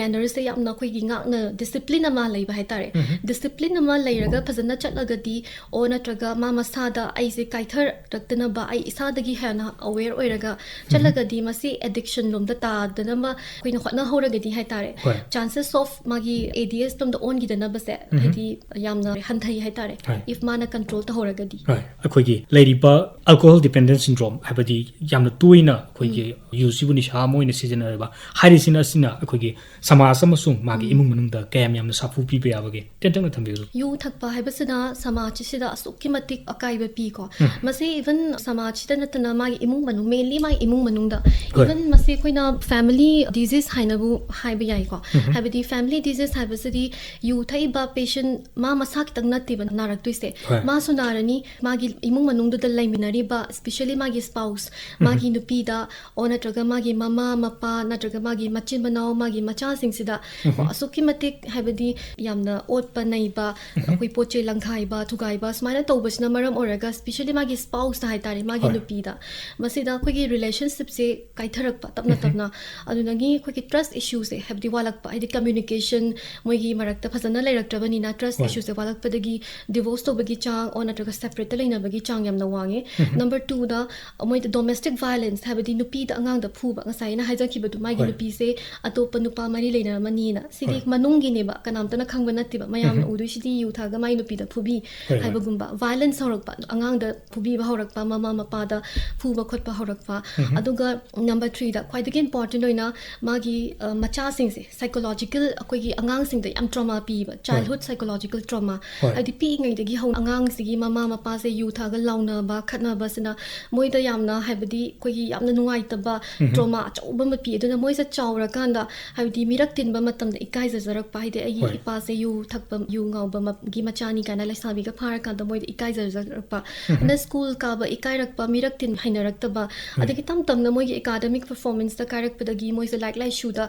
ꯃꯦꯅꯔꯁꯁꯦ ꯌꯥꯝꯅ ꯑꯩꯈꯣꯏꯒꯤ ꯉꯥꯛꯅ ꯗꯤꯁꯤꯄ꯭ꯂꯤꯟ ꯑꯃ ꯂꯩꯕ ꯍꯥꯏꯇꯥꯔꯦ꯫ ꯎꯝꯍꯨꯝ꯫ ꯗꯤꯁꯤꯄ꯭ꯂꯤꯟ ꯑꯃ ꯂꯩꯔꯒ ꯐꯖꯅ ꯆꯠꯂꯒꯗꯤ, ꯑꯣ ꯅꯠꯇ꯭ꯔꯒ ꯃꯥ ꯃꯁꯥꯗ ꯑꯩꯁꯦ ꯀꯥꯏꯊꯔꯛꯇꯅꯕ ꯑꯩ ꯏꯁꯥꯗꯒꯤ ꯍꯦꯟꯅ ꯑꯋꯦꯌꯔ ꯑꯣꯏꯔꯒ ꯆꯠꯂꯒꯗꯤ ꯃꯁꯤ ꯑꯦꯗꯤꯛꯁꯟ ꯂꯣꯝꯗ ꯇꯥꯗꯅꯕ ꯑꯩꯈꯣꯏꯅ ꯍꯣꯠꯅꯍꯧꯔꯒꯗꯤ ꯍꯥꯏꯇꯥꯔꯦ, ꯍꯣꯏ꯫ ꯆꯥꯟꯁꯦꯁ ꯑꯣꯐ ꯃꯥꯒꯤ ꯑꯦ ꯗꯤ ꯑꯦꯁ ꯂꯣꯝꯗ ꯑꯣꯟꯈꯤꯗꯅꯕꯁꯦ ꯎꯝꯍꯨꯝ꯫ ꯍꯥꯏꯗꯤ ꯌꯥꯝꯅ ꯍꯟꯊꯩ ꯍꯥꯏꯇꯥꯔꯦ, ꯍꯣꯏ꯫ ꯏꯐ ꯃꯥꯅ ꯀꯟꯇ꯭ꯔꯣꯜ ꯇꯧꯍꯧꯔꯒꯗꯤ꯫ ꯍꯣꯏ, ꯑꯩꯈꯣꯏꯒꯤ ꯂꯩꯔꯤꯕ ꯑꯜꯀꯣꯍꯣꯜ ꯗꯤꯄꯦꯟꯗꯦꯟꯁ ꯁꯤꯟꯗ꯭ꯔꯣꯝ, ꯍꯥꯏꯕꯗꯤ ꯌꯥꯝꯅ ꯇꯣꯏꯅ ꯑꯩꯈꯣꯏꯒꯤ ꯌꯨꯁꯤꯕꯨ ꯅꯤꯁꯥ ꯑꯃ ꯑꯣꯏꯅ ꯁꯤꯖꯤꯟꯅꯔꯕ ꯍꯥꯏꯔꯤꯁꯤꯅ, ꯑꯁꯤꯅ ꯑꯩꯈꯣꯏꯒꯤ ꯁꯃꯥꯖ ꯑꯃꯁꯨꯡ ꯃꯥꯒꯤ ꯎꯝ꯫ ꯏꯃꯨꯡ ꯃꯅꯨꯡꯗ ꯀꯌꯥꯝ ꯌꯥꯝꯅ ꯁꯥꯐꯨ ꯄꯤꯕ ꯌꯥꯕꯒꯦ? ꯇꯦꯟꯇꯛꯅ ꯊꯝꯕꯤꯌꯨ꯫ ꯌꯨ ꯊꯛꯄ ꯍꯥꯏꯕꯁꯤꯅ ꯁꯃꯥꯖꯁꯤꯗ ꯑꯁꯨꯛꯀꯤ ꯃꯇꯤꯛ ꯑꯀꯥꯏꯕ ꯄꯤꯀꯣ꯫ ꯎꯝ꯫ ꯃꯁꯤ ꯏꯚꯟ ꯁꯃꯥꯖꯁꯤꯗ ꯅꯠꯇꯅ ꯃꯥꯒꯤ ꯏꯃꯨꯡ ꯃꯅꯨꯡ, ꯃꯦꯟꯂꯤ ꯃꯥꯒꯤ ꯏꯃꯨꯡ ꯃꯅꯨꯡꯗ, ꯍꯣꯏ꯫ ꯏꯚꯟ ꯃꯁꯤ ꯑꯩꯈꯣꯏꯅ ꯐꯦꯃꯤꯂꯤ ꯗꯤꯖꯤꯁ ꯍꯥꯏꯅꯕꯨ ꯍꯥꯏꯕ ꯌꯥꯏꯀꯣ꯫ ꯎꯝꯍꯨꯝ꯫ ꯍꯥꯏꯕꯗꯤ ꯐꯦꯃꯤꯂꯤ ꯗꯤꯖꯤꯁ ꯍꯥꯏꯕꯁꯤꯗꯤ ꯌꯨ ꯊꯛꯏꯕ ꯄꯦꯁꯦꯟ ꯃꯥ ꯃꯁꯥ ꯈꯤꯇꯪ ꯅꯠꯇꯦꯕ ꯅꯥꯔꯛꯇꯣꯏꯁꯦ, ꯍꯣꯏ꯫ ꯃꯥꯁꯨ ꯅꯥꯔꯅꯤ, ꯃꯥꯒꯤ ꯏꯃꯨꯡ ꯃꯅꯨꯡꯗꯨꯗ ꯂꯩꯃꯤꯟꯅꯔꯤꯕ, ꯁ꯭ꯄꯦꯁꯤꯌꯦꯜꯂꯤ ꯃꯥꯒꯤ ꯁ꯭ꯄꯥꯎꯁ, ꯎꯝꯍꯨꯝ꯫ ꯃꯥꯒꯤ ꯅꯨꯄꯤꯗ, ꯑꯣ ꯅꯠꯇ꯭ꯔꯒ ꯃꯥꯒꯤ ꯃꯃꯥ ꯃꯄꯥ ꯅꯠꯇ꯭ꯔꯒ ꯃꯥꯒꯤ ꯃꯆꯤꯟ ꯃꯅꯥꯎ, ꯃꯥꯒꯤ ꯃꯆꯥꯁꯤꯡꯁꯤꯗ ꯎꯝꯍꯨꯝ꯫ ꯑꯁꯨꯛꯀꯤ ꯃꯇꯤꯛ ꯍꯥꯏꯕꯗꯤ ꯌꯥꯝꯅ ꯑꯣꯠꯄ ꯅꯩꯕ, ꯑꯩꯈꯣꯏ ꯄꯣꯠ ꯆꯩ ꯂꯪꯈꯥꯏꯕ, ꯊꯨꯒꯥꯏꯕ, ꯁꯨꯃꯥꯏꯅ ꯇꯧꯕꯁꯤꯅ ꯃꯔꯝ ꯑꯣꯏꯔꯒ, ꯁ꯭ꯄꯦꯁꯤꯌꯦꯜꯂꯤ ꯃꯥꯒꯤ ꯁ꯭ꯄꯥꯎꯁꯇ ꯍꯥꯏꯇꯥꯔꯦ, ꯃꯥꯒꯤ ꯍꯣꯏ꯫ ꯅꯨꯄꯤꯗ, ꯃꯁꯤꯗ ꯑꯩꯈꯣꯏꯒꯤ ꯔꯤꯂꯦꯁꯟꯁꯤꯞꯁꯦ ꯀꯥꯏꯊꯔꯛꯄ ꯇꯞꯅ ꯇꯞꯅ꯫ ꯑꯗꯨꯗꯒꯤ ꯑꯩꯈꯣꯏꯒꯤ ꯇ꯭ꯔꯁ ꯏꯁꯨꯁꯦ ꯍꯥꯏꯕꯗꯤ ꯋꯥꯠꯂꯛꯄ, ꯍꯥꯏꯗꯤ ꯀꯝꯃ꯭ꯌꯨꯅꯤꯀꯦꯁꯟ ꯃꯣꯏꯒꯤ ꯃꯔꯛꯇ ꯐꯖꯅ ꯂꯩꯔꯛꯇ꯭ꯔꯕꯅꯤꯅ, ꯇ꯭ꯔꯁ ꯍꯣꯏ꯫ ꯏꯁꯨꯁꯦ ꯋꯥꯠꯂꯛꯄꯗꯒꯤ ꯗꯤꯚꯣꯔꯁ ꯇꯧꯕꯒꯤ ꯆꯥꯡ, ꯑꯣ ꯅꯠꯇ꯭ꯔꯒ ꯁꯦꯄꯔꯦꯠꯇ ꯂꯩꯅꯕꯒꯤ ꯆꯥꯡ ꯌꯥꯝꯅ ꯋꯥꯡꯉꯦ꯫ ꯅꯝꯕꯔ ꯇꯨꯗ ꯃꯣꯏꯗ ꯗꯣꯃꯦꯁꯇꯤꯛ ꯚꯥꯏꯂꯦꯟꯁ, ꯍꯥꯏꯕꯗꯤ ꯅꯨꯄꯤꯗ ꯑꯉꯥꯡꯗ ꯐꯨꯕ, ꯉꯁꯥꯏ ꯑꯩꯅ ꯍꯥꯏꯖꯈꯤꯕꯗꯨ, ꯃꯥꯒꯤ ꯍꯣꯏ꯫ ꯅꯨꯄꯤꯁꯦ ꯑꯇꯣꯞꯄ ꯅꯨꯄꯥ ꯃꯔꯤ ꯂꯩꯅꯔꯝꯃꯅꯤꯅ, ꯁꯤꯗꯤ ꯍꯣꯏ꯫ ꯃꯅꯨꯡꯒꯤꯅꯦꯕ, ꯀꯅꯥꯝꯇꯅ ꯈꯪꯕ ꯅꯠꯇꯦꯕ, ꯃꯌꯥꯝꯅ ꯎꯗꯣꯏꯁꯤꯗꯤ ꯌꯨ ꯊꯛꯑꯒ ꯃꯥꯒꯤ ꯅꯨꯄꯤꯗ ꯐꯨꯕꯤ ꯍꯣꯏ, ꯍꯣꯏ꯫ ꯍꯥꯏꯕꯒꯨꯝꯕ, ꯚꯥꯏꯂꯦꯟꯁ ꯍꯧꯔꯛꯄ, ꯑꯉꯥꯡꯗ ꯐꯨꯕꯤꯕ ꯍꯧꯔꯛꯄ, ꯃꯃꯥ ꯃꯄꯥꯗ ꯐꯨꯕ ꯈꯣꯠꯄ ꯍꯧꯔꯛꯄ꯫ ꯎꯝꯍꯨꯝ꯫ ꯑꯗꯨꯒ ꯅꯝꯕꯔ ꯊ꯭ꯔꯤꯗ ꯈ꯭ꯋꯥꯏꯗꯒꯤ ꯏꯝꯄꯣꯔꯇꯦꯟ ꯑꯣꯏꯅ ꯃꯥꯒꯤ, ꯑ, ꯃꯆꯥꯁꯤꯡꯁꯦ ꯁꯥꯏꯀꯣꯂꯣꯖꯤꯀꯦꯜ, ꯑꯩꯈꯣꯏꯒꯤ ꯑꯉꯥꯡꯁꯤꯡꯗ ꯌꯥꯝ ꯇ꯭ꯔꯣꯃꯥ ꯄꯤꯕ, ꯆꯥꯏꯜꯍꯨꯗ ꯁꯥꯏꯀꯣꯂꯣꯖꯤꯀꯦꯜ ꯇ꯭ꯔꯣꯃꯥ꯫ ꯍꯣꯏ꯫ ꯍꯥꯏꯗꯤ ꯄꯤꯛꯏꯉꯩꯗꯒꯤ ꯍꯧꯅ ꯑꯉꯥꯡꯁꯤꯒꯤ ꯃꯃꯥ ꯃꯄꯥꯁꯦ ꯌꯨ ꯊꯛꯑꯒ ꯂꯥꯎꯅꯕ ꯈꯠꯅꯕꯁꯤꯅ ꯃꯣꯏꯗ ꯌꯥꯝꯅ, ꯍꯥꯏꯕꯗꯤ ꯑꯩꯈꯣꯏꯒꯤ ꯌꯥꯝꯅ ꯅꯨꯡꯉꯥꯏꯇꯕ ꯎꯝꯍꯨꯝ꯫ ꯇ꯭ꯔꯣꯃꯥ ꯑꯆꯧꯕ ꯑꯃ ꯄꯤ꯫ ꯑꯗꯨꯅ ꯃꯣꯏꯁꯦ ꯆꯥꯎꯔꯀꯥꯟꯗ ꯍꯥꯏꯕꯗꯤ ꯃꯤꯔꯛ ꯇꯤꯟꯕ ꯃꯇꯝꯗ ꯏꯀꯥꯏꯖꯖꯔꯛꯄ, ꯍꯥꯏꯗꯤ ꯑꯩꯒꯤ ꯍꯣꯏ꯫ ꯏꯄꯥꯁꯦ ꯌꯨ ꯊꯛꯄ ꯌꯨ ꯉꯥꯎꯕ ꯃ-, ꯒꯤ ꯃꯆꯥꯅꯤ ꯀꯥꯏꯅ ꯂꯩꯁꯥꯕꯤꯒ ꯐꯥꯔꯀꯥꯟꯗ ꯃꯣꯏꯗ ꯏꯀꯥꯏꯖꯔꯛꯄ, ꯑꯗ ꯁ꯭ꯀꯨꯜ ꯀꯥꯕ ꯏꯀꯥꯏꯔꯛꯄ, ꯃꯤꯔꯛ ꯇꯤꯟ ꯍꯩꯅꯔꯛꯇꯕ, ꯑꯗꯒꯤ ꯇꯞ ꯇꯞꯅ ꯃꯣꯏꯒꯤ ꯑꯦꯀꯥꯗꯃꯤꯛ ꯄꯔꯐꯣꯔꯃꯦꯟꯁꯇ ꯀꯥꯏꯔꯛꯄꯗꯒꯤ, ꯃꯣꯏꯁꯦ ꯂꯥꯏꯔꯤꯛ ꯂꯥꯏꯁꯨꯗ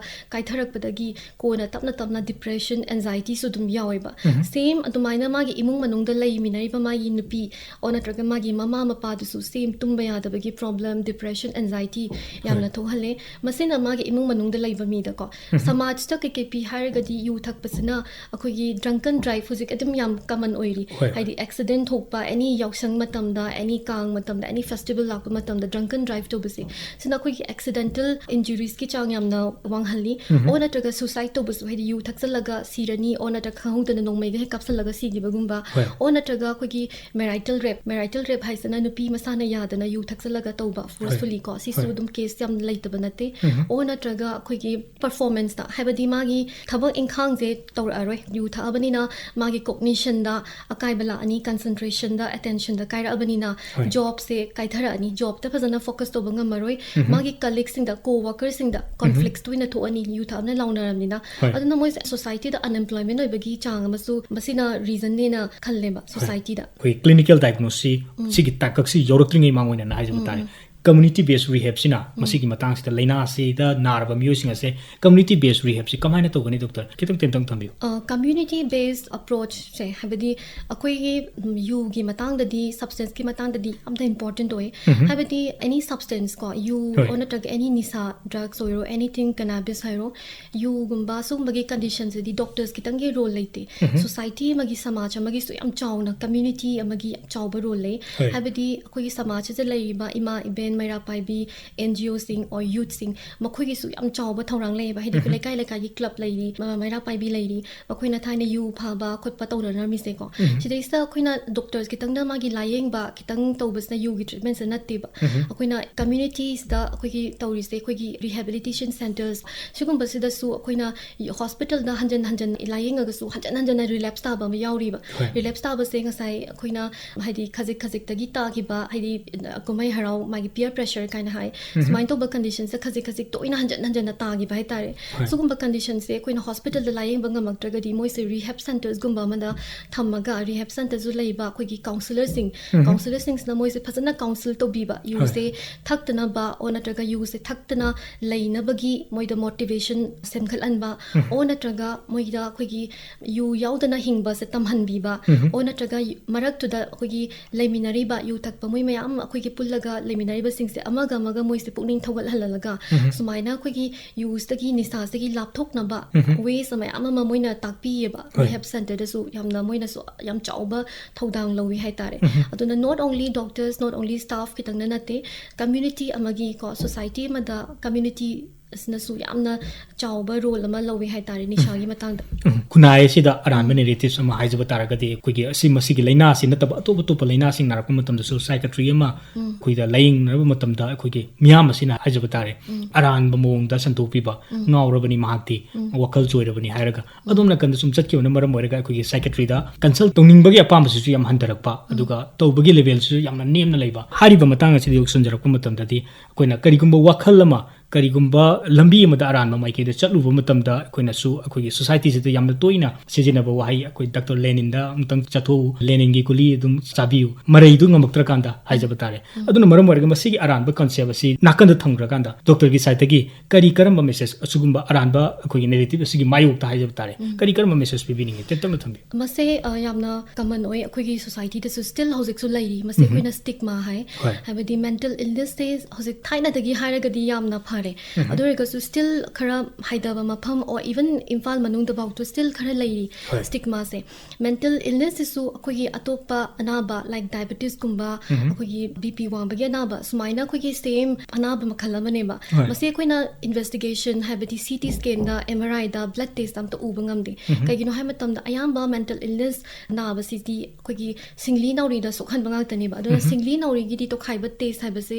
ꯀꯥꯏꯊꯔꯛꯄꯗꯒꯤ ꯀꯣꯟꯅ ꯇꯞꯅ ꯇꯞꯅ ꯗꯤꯄ꯭ꯔꯦꯁꯟ, ꯑꯦꯟꯖꯥꯏꯇꯤꯁꯨ ꯑꯗꯨꯝ ꯌꯥꯎꯋꯦꯕ꯫ ꯁꯦꯝ ꯑꯗꯨꯃꯥꯏꯅ ꯃꯥꯒꯤ ꯏꯃꯨꯡ ꯃꯅꯨꯡꯗ ꯂꯩꯃꯤꯟꯅꯔꯤꯕ ꯃꯥꯒꯤ ꯅꯨꯄꯤ ꯑꯣ ꯅꯠꯇ꯭ꯔꯒ ꯃꯥꯒꯤ ꯃꯃꯥ ꯃꯄꯥꯗꯨꯁꯨ ꯁꯦꯝ ꯇꯨꯝꯕ ꯌꯥꯗꯕꯒꯤ ꯄ꯭ꯔꯣꯕ꯭ꯂꯦꯝ, ꯗꯤꯄ꯭ꯔꯦꯁꯟ, ꯑꯦꯟꯖꯥꯏꯇꯤ ꯌꯥꯝꯅ ꯊꯣꯛꯍꯜꯂꯦ꯫ ꯃꯁꯤꯅ ꯃꯥꯒꯤ ꯏꯃꯨꯡ ꯃꯅꯨꯡꯗ ꯂꯩꯕ ꯃꯤꯗꯀꯣ꯫ ꯁꯃꯥꯖꯇ ꯀꯩꯀꯩ ꯄꯤ ꯍꯥꯏꯔꯒꯗꯤ ꯌꯨ ꯊꯛꯄꯁꯤꯅ ꯑꯩꯈꯣꯏꯒꯤ ꯗ꯭ꯔꯪꯀꯟ ꯗ꯭ꯔꯥꯏꯚ ꯍꯧꯖꯤꯛ ꯑꯗꯨꯝ ꯌꯥꯝ ꯀꯃꯟ ꯑꯣꯏꯔꯤ꯫ ꯍꯣꯏ, ꯍꯣꯏ꯫ ꯍꯥꯏꯗꯤ ꯑꯦꯛꯁꯤꯗꯦꯟ ꯊꯣꯛꯄ, ꯑꯦꯅꯤ ꯌꯥꯎꯁꯪ ꯃꯇꯝꯗ, ꯑꯦꯅꯤ ꯀꯥꯡ ꯃꯇꯝꯗ, ꯑꯦꯅꯤ ꯐꯦꯁꯇꯤꯚꯦꯜ ꯂꯥꯛꯄ ꯃꯇꯝꯗ ꯗ꯭ꯔꯪꯀꯟ ꯗ꯭ꯔꯥꯏꯚ ꯇꯧꯕꯁꯦ, ꯁꯤꯅ ꯑꯩꯈꯣꯏꯒꯤ ꯑꯦꯛꯁꯤꯗꯦꯟꯇꯦꯜ ꯏꯟꯖꯨꯔꯤꯁꯀꯤ ꯆꯥꯡ ꯌꯥꯝꯅ ꯋꯥꯡꯍꯜꯂꯤ꯫ ꯑꯣ ꯅꯠꯇ꯭ꯔꯒ ꯁꯨꯁꯥꯏꯗ ꯇꯧꯕꯁꯨ, ꯍꯥꯏꯗꯤ ꯌꯨ ꯊꯛꯆꯜꯂꯒ ꯁꯤꯔꯅꯤ, ꯑꯣ ꯅꯠꯇ꯭ꯔꯒ ꯈꯪꯍꯧꯗꯅ ꯅꯣꯡꯃꯩꯒ ꯍꯦꯛ ꯀꯥꯞꯁꯜꯂꯒ ꯁꯤꯈꯤꯕꯒꯨꯝꯕ, ꯍꯣꯏ꯫ ꯑꯣ ꯅꯠꯇ꯭ꯔꯒ ꯑꯩꯈꯣꯏꯒꯤ ꯃꯦꯔꯥꯏꯇꯦꯜ ꯔꯦꯞ, ꯃꯦꯔꯥꯏꯇꯦꯜ ꯔꯦꯞ ꯍꯥꯏꯁꯤꯅ ꯅꯨꯄꯤ ꯃꯁꯥꯅ ꯌꯥꯗꯅ ꯌꯨ ꯊꯛꯆꯜꯂꯒ ꯇꯧꯕ ꯐꯣꯔꯁꯐꯨꯂꯤ ꯀꯣ, ꯁꯤꯁꯨ ꯍꯣꯏ꯫ ꯑꯗꯨꯝ ꯀꯦꯁ ꯌꯥꯝ ꯂꯩꯇꯕ ꯅꯠꯇꯦ꯫ ꯑꯣ ꯅꯠꯇ꯭ꯔꯒ ꯑꯩꯈꯣꯏꯒꯤ ꯄꯔꯐꯣꯔꯃꯦꯟꯁꯇ, ꯍꯥꯏꯕꯗꯤ ꯃꯥꯒꯤ ꯊꯕꯛ ꯏꯪꯈꯥꯡꯁꯦ ꯇꯧꯔꯛꯑꯔꯣꯏ, ꯌꯨ ꯊꯛꯑꯕꯅꯤꯅ ꯃꯥꯒꯤ ꯀꯣꯛꯅꯤꯁꯟꯗ ꯑꯀꯥꯏꯕ ꯂꯥꯛꯑꯅꯤ, ꯀꯟꯁꯦꯟꯇ꯭ꯔꯦꯁꯟꯗ, ꯑꯦꯇꯦꯟꯁꯟꯗ ꯀꯥꯏꯔꯛꯑꯕꯅꯤꯅ ꯍꯣꯏ꯫ ꯖꯣꯕꯁꯦ ꯀꯥꯏꯊꯔꯛꯑꯅꯤ, ꯖꯣꯕꯇ ꯐꯖꯅ ꯐꯣꯀꯁ ꯇꯧꯕ ꯉꯝꯃꯔꯣꯏ, ꯃꯥꯒꯤ ꯀꯂꯤꯛꯁꯤꯡꯗ, ꯀꯣ ꯋꯥꯀꯔꯁꯤꯡꯗ ꯀꯣꯟꯐ꯭ꯂꯤꯛꯁ ꯇꯣꯏꯅ ꯊꯣꯛꯑꯅꯤ, ꯌꯨ ꯊꯛꯑꯕꯅ ꯂꯥꯎꯅꯔꯕꯅꯤꯅ꯫ ꯍꯣꯏ꯫ ꯑꯗꯨꯅ ꯃꯣꯏꯁꯦ ꯁꯣꯁꯥꯏꯇꯤꯗ ꯑꯟꯑꯦꯝꯄ꯭ꯂꯣꯏꯃꯦꯟ ꯑꯣꯏꯕꯒꯤ ꯆꯥꯡ ꯑꯃꯁꯨ ꯃꯁꯤꯅ ꯔꯤꯖꯟꯅꯦꯅ ꯈꯜꯂꯦꯕ ꯁꯣꯁꯥꯏꯇꯤꯗ꯫ ꯑꯩꯈꯣꯏ ꯀ꯭ꯂꯤꯅꯤꯀꯦꯜ ꯗꯥꯏꯒꯅꯣꯁꯤꯁ ꯎꯝ꯫ ꯁꯤꯒꯤ ꯇꯥꯡꯀꯛꯁꯤ ꯌꯧꯔꯛꯇ꯭ꯔꯤꯉꯩ ꯃꯥꯡ ꯑꯣꯏꯅ ꯍꯥꯏꯖꯕ ꯎꯝ, ꯇꯥꯔꯦ꯫ ꯎꯝ꯫ ꯀꯝꯃ꯭ꯌꯨꯅꯤꯇꯤ ꯕꯦꯁ ꯔꯤꯍꯦꯕꯁꯤꯅ ꯎꯝ꯫ ꯃꯁꯤꯒꯤ ꯃꯇꯥꯡꯁꯤꯗ, ꯂꯥꯏꯅꯥ ꯑꯁꯤꯗ ꯅꯥꯔꯕ ꯃꯤꯑꯣꯏꯁꯤꯡ ꯑꯁꯦ ꯀꯝꯃ꯭ꯌꯨꯅꯤꯇꯤ ꯕꯦꯁ ꯔꯤꯍꯦꯕꯁꯤ ꯀꯃꯥꯏꯅ ꯇꯧꯒꯅꯤ, ꯗꯣꯛꯇꯔ? ꯈꯤꯇꯪ ꯇꯦꯟꯇꯪ ꯊꯝꯕꯤꯌꯨ꯫ ꯑ, ꯀꯝꯃ꯭ꯌꯨꯅꯤꯇꯤ ꯕꯦꯁ ꯑꯦꯄ꯭ꯔꯣꯆꯁꯦ, ꯍꯥꯏꯕꯗꯤ ꯑꯩꯈꯣꯏꯒꯤ, ꯎꯝ, ꯌꯨꯒꯤ ꯃꯇꯥꯡꯗꯗꯤ, ꯁꯕꯁꯇꯦꯟꯁꯀꯤ ꯃꯇꯥꯡꯗꯗꯤ ꯌꯥꯝꯅ ꯏꯝꯄꯣꯔꯇꯦꯟꯠ ꯑꯣꯏ꯫ ꯎꯝ꯫ ꯍꯥꯏꯕꯗꯤ ꯑꯦꯅꯤ ꯁꯕꯁꯇꯦꯟꯁ ꯀꯣ, ꯌꯨ ꯍꯣꯏ꯫ ꯑꯣꯔ ꯅꯠꯇ꯭ꯔꯒ ꯑꯦꯅꯤ ꯅꯤꯁꯥ, ꯗ꯭ꯔꯒꯁ ꯑꯣꯏꯔꯣ, ꯑꯦꯅꯤꯊꯤꯡ, ꯀꯅꯥꯕꯤꯁ ꯍꯥꯏꯔꯣ, ꯌꯨꯒꯨꯝꯕ ꯁꯤꯒꯨꯝꯕꯒꯤ ꯀꯟꯗꯤꯁꯟꯁꯤꯗꯤ ꯗꯣꯛꯇꯔꯁ ꯈꯤꯇꯪꯒꯤ ꯔꯣꯜ ꯂꯩꯇꯦ꯫ ꯎꯝ꯫ ꯁꯣꯁꯥꯏꯇꯤ ꯑꯃꯒꯤ, ꯁꯃꯥꯖ ꯑꯃꯒꯤꯁꯨ ꯌꯥꯝ ꯆꯥꯎꯅ, ꯀꯝꯃ꯭ꯌꯨꯅꯤꯇꯤ ꯑꯃꯒꯤ ꯌꯥꯝ ꯆꯥꯎꯕ ꯔꯣꯜ ꯂꯩ꯫ ꯍꯣꯏ꯫ ꯍꯥꯏꯕꯗꯤ ꯑꯩꯈꯣꯏꯒꯤ ꯁꯃꯥꯖꯁꯤꯗ ꯂꯩꯔꯤꯕ ꯏꯃꯥ, ꯏꯕꯦꯟ, ꯃꯩꯔꯥ ꯄꯥꯏꯕꯤ, ꯑꯦꯟ ꯖꯤ ꯑꯣꯁꯤꯡ ꯑꯣꯔ ꯌꯨꯠꯁꯤꯡ, ꯃꯈꯣꯏꯒꯤꯁꯨ ꯌꯥꯝ ꯆꯥꯎꯕ ꯊꯧꯔꯥꯡ ꯂꯩꯌꯦꯕ꯫ ꯍꯥꯏꯗꯤ ꯑꯩꯈꯣꯏ ꯎꯝ꯫ ꯂꯩꯀꯥꯏ ꯂꯩꯀꯥꯏꯒꯤ ꯀ꯭ꯂꯕ ꯂꯩꯔꯤ, ꯃ-, ꯃꯩꯔꯥ ꯄꯥꯏꯕꯤ ꯂꯩꯔꯤ, ꯃꯈꯣꯏꯅ ꯊꯥꯏꯅ ꯌꯨ ꯐꯥꯕ ꯈꯣꯠꯄ ꯇꯧꯅꯔꯝꯃꯤꯁꯦꯀꯣ꯫ ꯎꯝ꯫ ꯁꯤꯗꯩꯁꯤꯗ ꯑꯩꯈꯣꯏꯅ ꯗꯣꯛꯇꯔꯁ ꯈꯤꯇꯪꯗ ꯃꯥꯒꯤ ꯂꯥꯌꯦꯡꯕ ꯈꯤꯇꯪ ꯇꯧꯕꯁꯤꯅ ꯌꯨꯒꯤ ꯇ꯭ꯔꯤꯠꯃꯦꯟꯁꯦ ꯅꯠꯇꯦꯕ꯫ ꯎꯝ꯫ ꯑꯩꯈꯣꯏꯅ ꯀꯝꯃ꯭ꯌꯨꯅꯤꯇꯤꯁꯤꯗ ꯑꯩꯈꯣꯏꯒꯤ ꯇꯧꯔꯤꯁꯦ, ꯑꯩꯈꯣꯏꯒꯤ ꯔꯤꯍꯦꯕꯤꯂꯤꯇꯦꯁꯟ ꯁꯦꯟꯇꯔꯁ ꯁꯤꯒꯨꯝꯕꯁꯤꯗꯁꯨ ꯑꯩꯈꯣꯏꯅ ꯍꯣꯁꯄꯤꯇꯥꯜꯗ ꯍꯟꯖꯟ ꯍꯟꯖꯟ ꯂꯥꯌꯦꯡꯉꯒꯁꯨ ꯍꯟꯖꯟ ꯍꯟꯖꯟꯅ ꯔꯤꯂꯦꯞꯁ ꯇꯥꯕ ꯑꯃ ꯌꯥꯎꯔꯤꯕ꯫ ꯍꯣꯏ꯫ ꯔꯤꯂꯦꯞꯁ ꯇꯥꯕꯁꯦ ꯉꯁꯥꯏ ꯑꯩꯈꯣꯏꯅ ꯍꯥꯏꯗꯤ ꯈꯖꯤꯛ ꯈꯖꯤꯛꯇꯒꯤ ꯇꯥꯈꯤꯕ, ꯍꯥꯏꯗꯤ ꯀꯨꯝꯍꯩ ꯍꯔꯥꯎ, ꯃꯥꯒꯤ pressure ꯀꯥꯏꯅ ꯍꯥꯏ꯫ ꯁꯨꯃꯥꯏꯅ ꯇꯧꯕ conditionꯁꯦ ꯈꯖꯤꯛ ꯈꯖꯤꯛ ꯇꯣꯏꯅ ꯍꯟꯖꯤꯟ ꯍꯟꯖꯤꯟꯅ ꯇꯥꯈꯤꯕ ꯍꯥꯏꯇꯥꯔꯦ꯫ ꯍꯣꯏ꯫ ꯁꯤꯒꯨꯝꯕ conditionꯁꯦ ꯑꯩꯈꯣꯏꯅ hospitalꯗ ꯂꯥꯌꯦꯡꯕ ꯉꯝꯃꯛꯇ꯭ꯔꯒꯗꯤ ꯃꯣꯏꯁꯦ rehab centresꯒꯨꯝꯕ ꯑꯃꯗ ꯊꯝꯃꯒ, rehab centreꯁꯨ ꯂꯩꯕ ꯑꯩꯈꯣꯏꯒꯤ counsellorꯁꯤꯡ, counsellorꯁꯤꯡꯁꯤꯅ ꯃꯣꯏꯁꯦ ꯐꯖꯅ counsel ꯇꯧꯕꯤꯕ, ꯌꯨꯁꯦ ꯊꯛꯇꯅꯕ ꯑꯣ ꯅꯠꯇ꯭ꯔꯒ ꯌꯨꯁꯦ ꯊꯛꯇꯅ ꯂꯩꯅꯕꯒꯤ ꯃꯣꯏꯗ motivation ꯁꯦꯝꯒꯠꯍꯟꯕ, ꯑꯣ ꯅꯠꯇ꯭ꯔꯒ ꯃꯣꯏꯗ ꯑꯩꯈꯣꯏꯒꯤ ꯌꯨ ꯌꯥꯎꯗꯅ ꯍꯤꯡꯕꯁꯦ ꯇꯝꯍꯟꯕꯤꯕ, ꯑꯣ ꯅꯠꯇ꯭ꯔꯒ ꯌꯨ-, ꯃꯔꯛꯇꯨꯗ ꯑꯩꯈꯣꯏꯒꯤ ꯂꯩꯃꯤꯟꯅꯔꯤꯕ ꯌꯨ ꯊꯛꯄ ꯃꯣꯏ ꯃꯌꯥꯝ ꯑꯩꯈꯣꯏꯒꯤ ꯄꯨꯜꯂꯒ ꯂꯩꯃꯤꯟꯅꯔꯤꯕꯁꯤꯡꯁꯦ ꯑꯃꯒ ꯑꯃꯒ ꯃꯣꯏꯁꯦ ꯄꯨꯛꯅꯤꯡ ꯊꯧꯒꯠꯍꯜꯍꯜꯂꯒ ꯁꯨꯃꯥꯏꯅ ꯑꯩꯈꯣꯏꯒꯤ ꯌꯨꯁꯇꯒꯤ ꯅꯤꯁꯥꯁꯤꯗꯒꯤ ꯂꯥꯞꯊꯣꯛꯅꯕ ways ꯃꯌꯥꯝ ꯑꯃ ꯃꯣꯏꯅ ꯇꯥꯛꯄꯤꯌꯦꯕ꯫ ꯍꯣꯏ꯫ Rehab centreꯗꯁꯨ ꯌꯥꯝꯅ ꯃꯣꯏꯅꯁꯨ ꯌꯥꯝ ꯆꯥꯎꯕ ꯊꯧꯗꯥꯡ ꯂꯧꯋꯤ ꯍꯥꯏꯇꯥꯔꯦ꯫ ꯑꯗꯨꯅ not only doctors, not only staff ꯈꯤꯇꯪꯅ ꯅꯠꯇꯦ, community ꯑꯃꯒꯤ ꯀꯣ, society ꯑꯃꯗ community ꯑꯁꯤꯅꯁꯨ ꯌꯥꯝꯅ ꯆꯥꯎꯕ role ꯑꯃ ꯂꯧꯋꯤ ꯍꯥꯏꯇꯥꯔꯦ ꯅꯤꯁꯥꯒꯤ ꯃꯇꯥꯡꯗ꯫ ꯎꯝ, ꯈꯨꯟꯅꯥꯏ ꯑꯁꯤꯗ ꯑꯔꯥꯟꯕ narratives ꯑꯃ ꯍꯥꯏꯖꯕ ꯇꯥꯔꯒꯗꯤ, ꯑꯩꯈꯣꯏꯒꯤ ꯑꯁꯤ, ꯃꯁꯤꯒꯤ ꯂꯥꯏꯅꯥ ꯑꯁꯤ ꯅꯠꯇꯕ ꯑꯇꯣꯞ ꯑꯇꯣꯞꯄ ꯂꯥꯏꯅꯥꯁꯤꯡ ꯅꯥꯔꯛꯄ ꯃꯇꯝꯗꯁꯨ psychiatry ꯑꯃ ꯑꯩꯈꯣꯏꯗ ꯂꯥꯌꯦꯡꯅꯕ ꯃꯇꯝꯗ ꯑꯩꯈꯣꯏꯒꯤ ꯃꯤꯌꯥꯝ ꯑꯁꯤꯅ ꯍꯥꯏꯖꯕ ꯇꯥꯔꯦ, ꯑꯔꯥꯟꯕ ꯃꯑꯣꯡꯗ ꯁꯟꯗꯣꯛꯄꯤꯕ, ꯉꯥꯎꯔꯕꯅꯤ ꯃꯍꯥꯛꯇꯤ, ꯋꯥꯈꯜ ꯆꯣꯏꯔꯕꯅꯤ ꯍꯥꯏꯔꯒ ꯑꯗꯣꯝ ꯅꯥꯀꯟꯗ ꯁꯨꯝ ꯆꯠꯈꯤꯕꯅ ꯃꯔꯝ ꯑꯣꯏꯔꯒ ꯑꯩꯈꯣꯏꯒꯤ psychiatryꯗ consult ꯇꯧꯅꯤꯡꯕꯒꯤ ꯑꯄꯥꯝꯕꯁꯤꯁꯨ ꯌꯥꯝ ꯍꯟꯊꯔꯛꯄ, ꯑꯗꯨꯒ ꯇꯧꯕꯒꯤ levelꯁꯤꯁꯨ ꯌꯥꯝꯅ ꯅꯦꯝꯅ ꯂꯩꯕ꯫ ꯍꯥꯏꯔꯤꯕ ꯃꯇꯥꯡ ꯑꯁꯤꯗ ꯌꯧꯁꯤꯟꯖꯔꯛꯄ ꯃꯇꯝꯗꯗꯤ ꯑꯩꯈꯣꯏꯅ ꯀꯔꯤꯒꯨꯝꯕ ꯋꯥꯈꯜ ꯑꯃ, ꯀꯔꯤꯒꯨꯝꯕ ꯂꯝꯕꯤ ꯑꯃꯗ ꯑꯔꯥꯟꯕ ꯃꯥꯏꯀꯩꯗ ꯆꯠꯂꯨꯕ ꯃꯇꯝꯗ ꯑꯩꯈꯣꯏꯅꯁꯨ ꯑꯩꯈꯣꯏꯒꯤ societyꯁꯤꯗ ꯌꯥꯝꯅ ꯇꯣꯏꯅ ꯁꯤꯖꯤꯟꯅꯕ ꯋꯥꯍꯩ, ꯑꯩꯈꯣꯏ Doctor Leninꯗ ꯑꯃꯨꯛꯇꯪ ꯆꯠꯊꯣꯛꯎ, Leninꯒꯤ ꯒꯨꯂꯤ ꯑꯗꯨꯝ ꯆꯥꯕꯤꯌꯨ, ꯃꯔꯩꯗꯨ ꯉꯝꯃꯛꯇ꯭ꯔꯀꯥꯟꯗ ꯍꯥꯏꯖꯕ ꯇꯥꯔꯦ꯫ ꯑꯗꯨꯅ ꯃꯔꯝ ꯑꯣꯏꯔꯒ ꯃꯁꯤꯒꯤ ꯑꯔꯥꯟꯕ concept ꯑꯁꯤ ꯅꯥꯀꯟꯗ ꯊꯝꯈ꯭ꯔꯀꯥꯟꯗ doctorꯒꯤ sideꯇꯒꯤ ꯀꯔꯤ ꯀꯔꯝꯕ message, ꯑꯁꯤꯒꯨꯝꯕ ꯑꯔꯥꯟꯕ ꯑꯩꯈꯣꯏꯒꯤ narrative ꯑꯁꯤꯒꯤ ꯃꯥꯌꯣꯛꯇ ꯍꯥꯏꯖꯕ ꯇꯥꯔꯦ, ꯀꯔꯤ ꯀꯔꯝꯕ message ꯄꯤꯕꯤꯅꯤꯡꯉꯤ? ꯇꯦꯟꯇꯛꯅ ꯊꯝꯕꯤꯌꯨ꯫ ꯃꯁꯦ, ꯑ, ꯌꯥꯝꯅ common ꯑꯣꯏ ꯑꯩꯈꯣꯏꯒꯤ societyꯗꯁꯨ, still ꯍꯧꯖꯤꯛꯁꯨ ꯂꯩꯔꯤ꯫ ꯃꯁꯤ ꯑꯩꯈꯣꯏꯅ stigma ꯍꯥꯏ꯫ ꯍꯣꯏ꯫ ꯍꯥꯏꯕꯗꯤ mental illnessꯁꯦ ꯍꯧꯖꯤꯛ ꯊꯥꯏꯅꯗꯒꯤ ꯍꯥꯏꯔꯒꯗꯤ ꯌꯥꯝꯅ ꯐꯔꯦ꯫ ꯑꯗꯨ ꯑꯣꯏꯔꯒꯁꯨ still ꯈꯔ ꯍꯥꯏꯗꯕ ꯃꯐꯝ, or even ꯏꯝꯐꯥꯜ ꯃꯅꯨꯡꯗꯐꯥꯎꯗ still ꯈꯔ ꯂꯩꯔꯤ ꯍꯣꯏ꯫ Stigmaꯁꯦ꯫ Mental illnessꯁꯤꯁꯨ ꯑꯩꯈꯣꯏꯒꯤ ꯑꯇꯣꯞꯄ ꯑꯅꯥꯕ, like diabetesꯀꯨꯝꯕ, ꯑꯩꯈꯣꯏꯒꯤ BP ꯋꯥꯡꯕꯒꯤ ꯑꯅꯥꯕ, ꯁꯨꯃꯥꯏꯅ ꯑꯩꯈꯣꯏꯒꯤ same ꯑꯅꯥꯕ ꯃꯈꯜ ꯑꯃꯅꯦꯕ꯫ ꯍꯣꯏ꯫ ꯃꯁꯤ ꯑꯩꯈꯣꯏꯅ investigation, ꯍꯥꯏꯕꯗꯤ CT scanꯗ, MRIꯗ, blood test ꯑꯝꯇ ꯎꯕ ꯉꯝꯗꯦ꯫ ꯀꯩꯒꯤꯅꯣ ꯍꯥꯏꯕ ꯃꯇꯝꯗ ꯑꯌꯥꯝꯕ mental illness ꯅꯥꯕꯁꯤꯗꯤ ꯑꯩꯈꯣꯏꯒꯤ ꯁꯤꯡꯂꯤ ꯅꯥꯎꯔꯤꯗ ꯁꯣꯛꯍꯟꯕ ꯉꯥꯛꯇꯅꯦꯕ꯫ ꯑꯗꯨꯅ ꯁꯤꯡꯂꯤ ꯅꯥꯎꯔꯤꯒꯤꯗꯤ ꯇꯣꯈꯥꯏꯕ test ꯍꯥꯏꯕꯁꯦ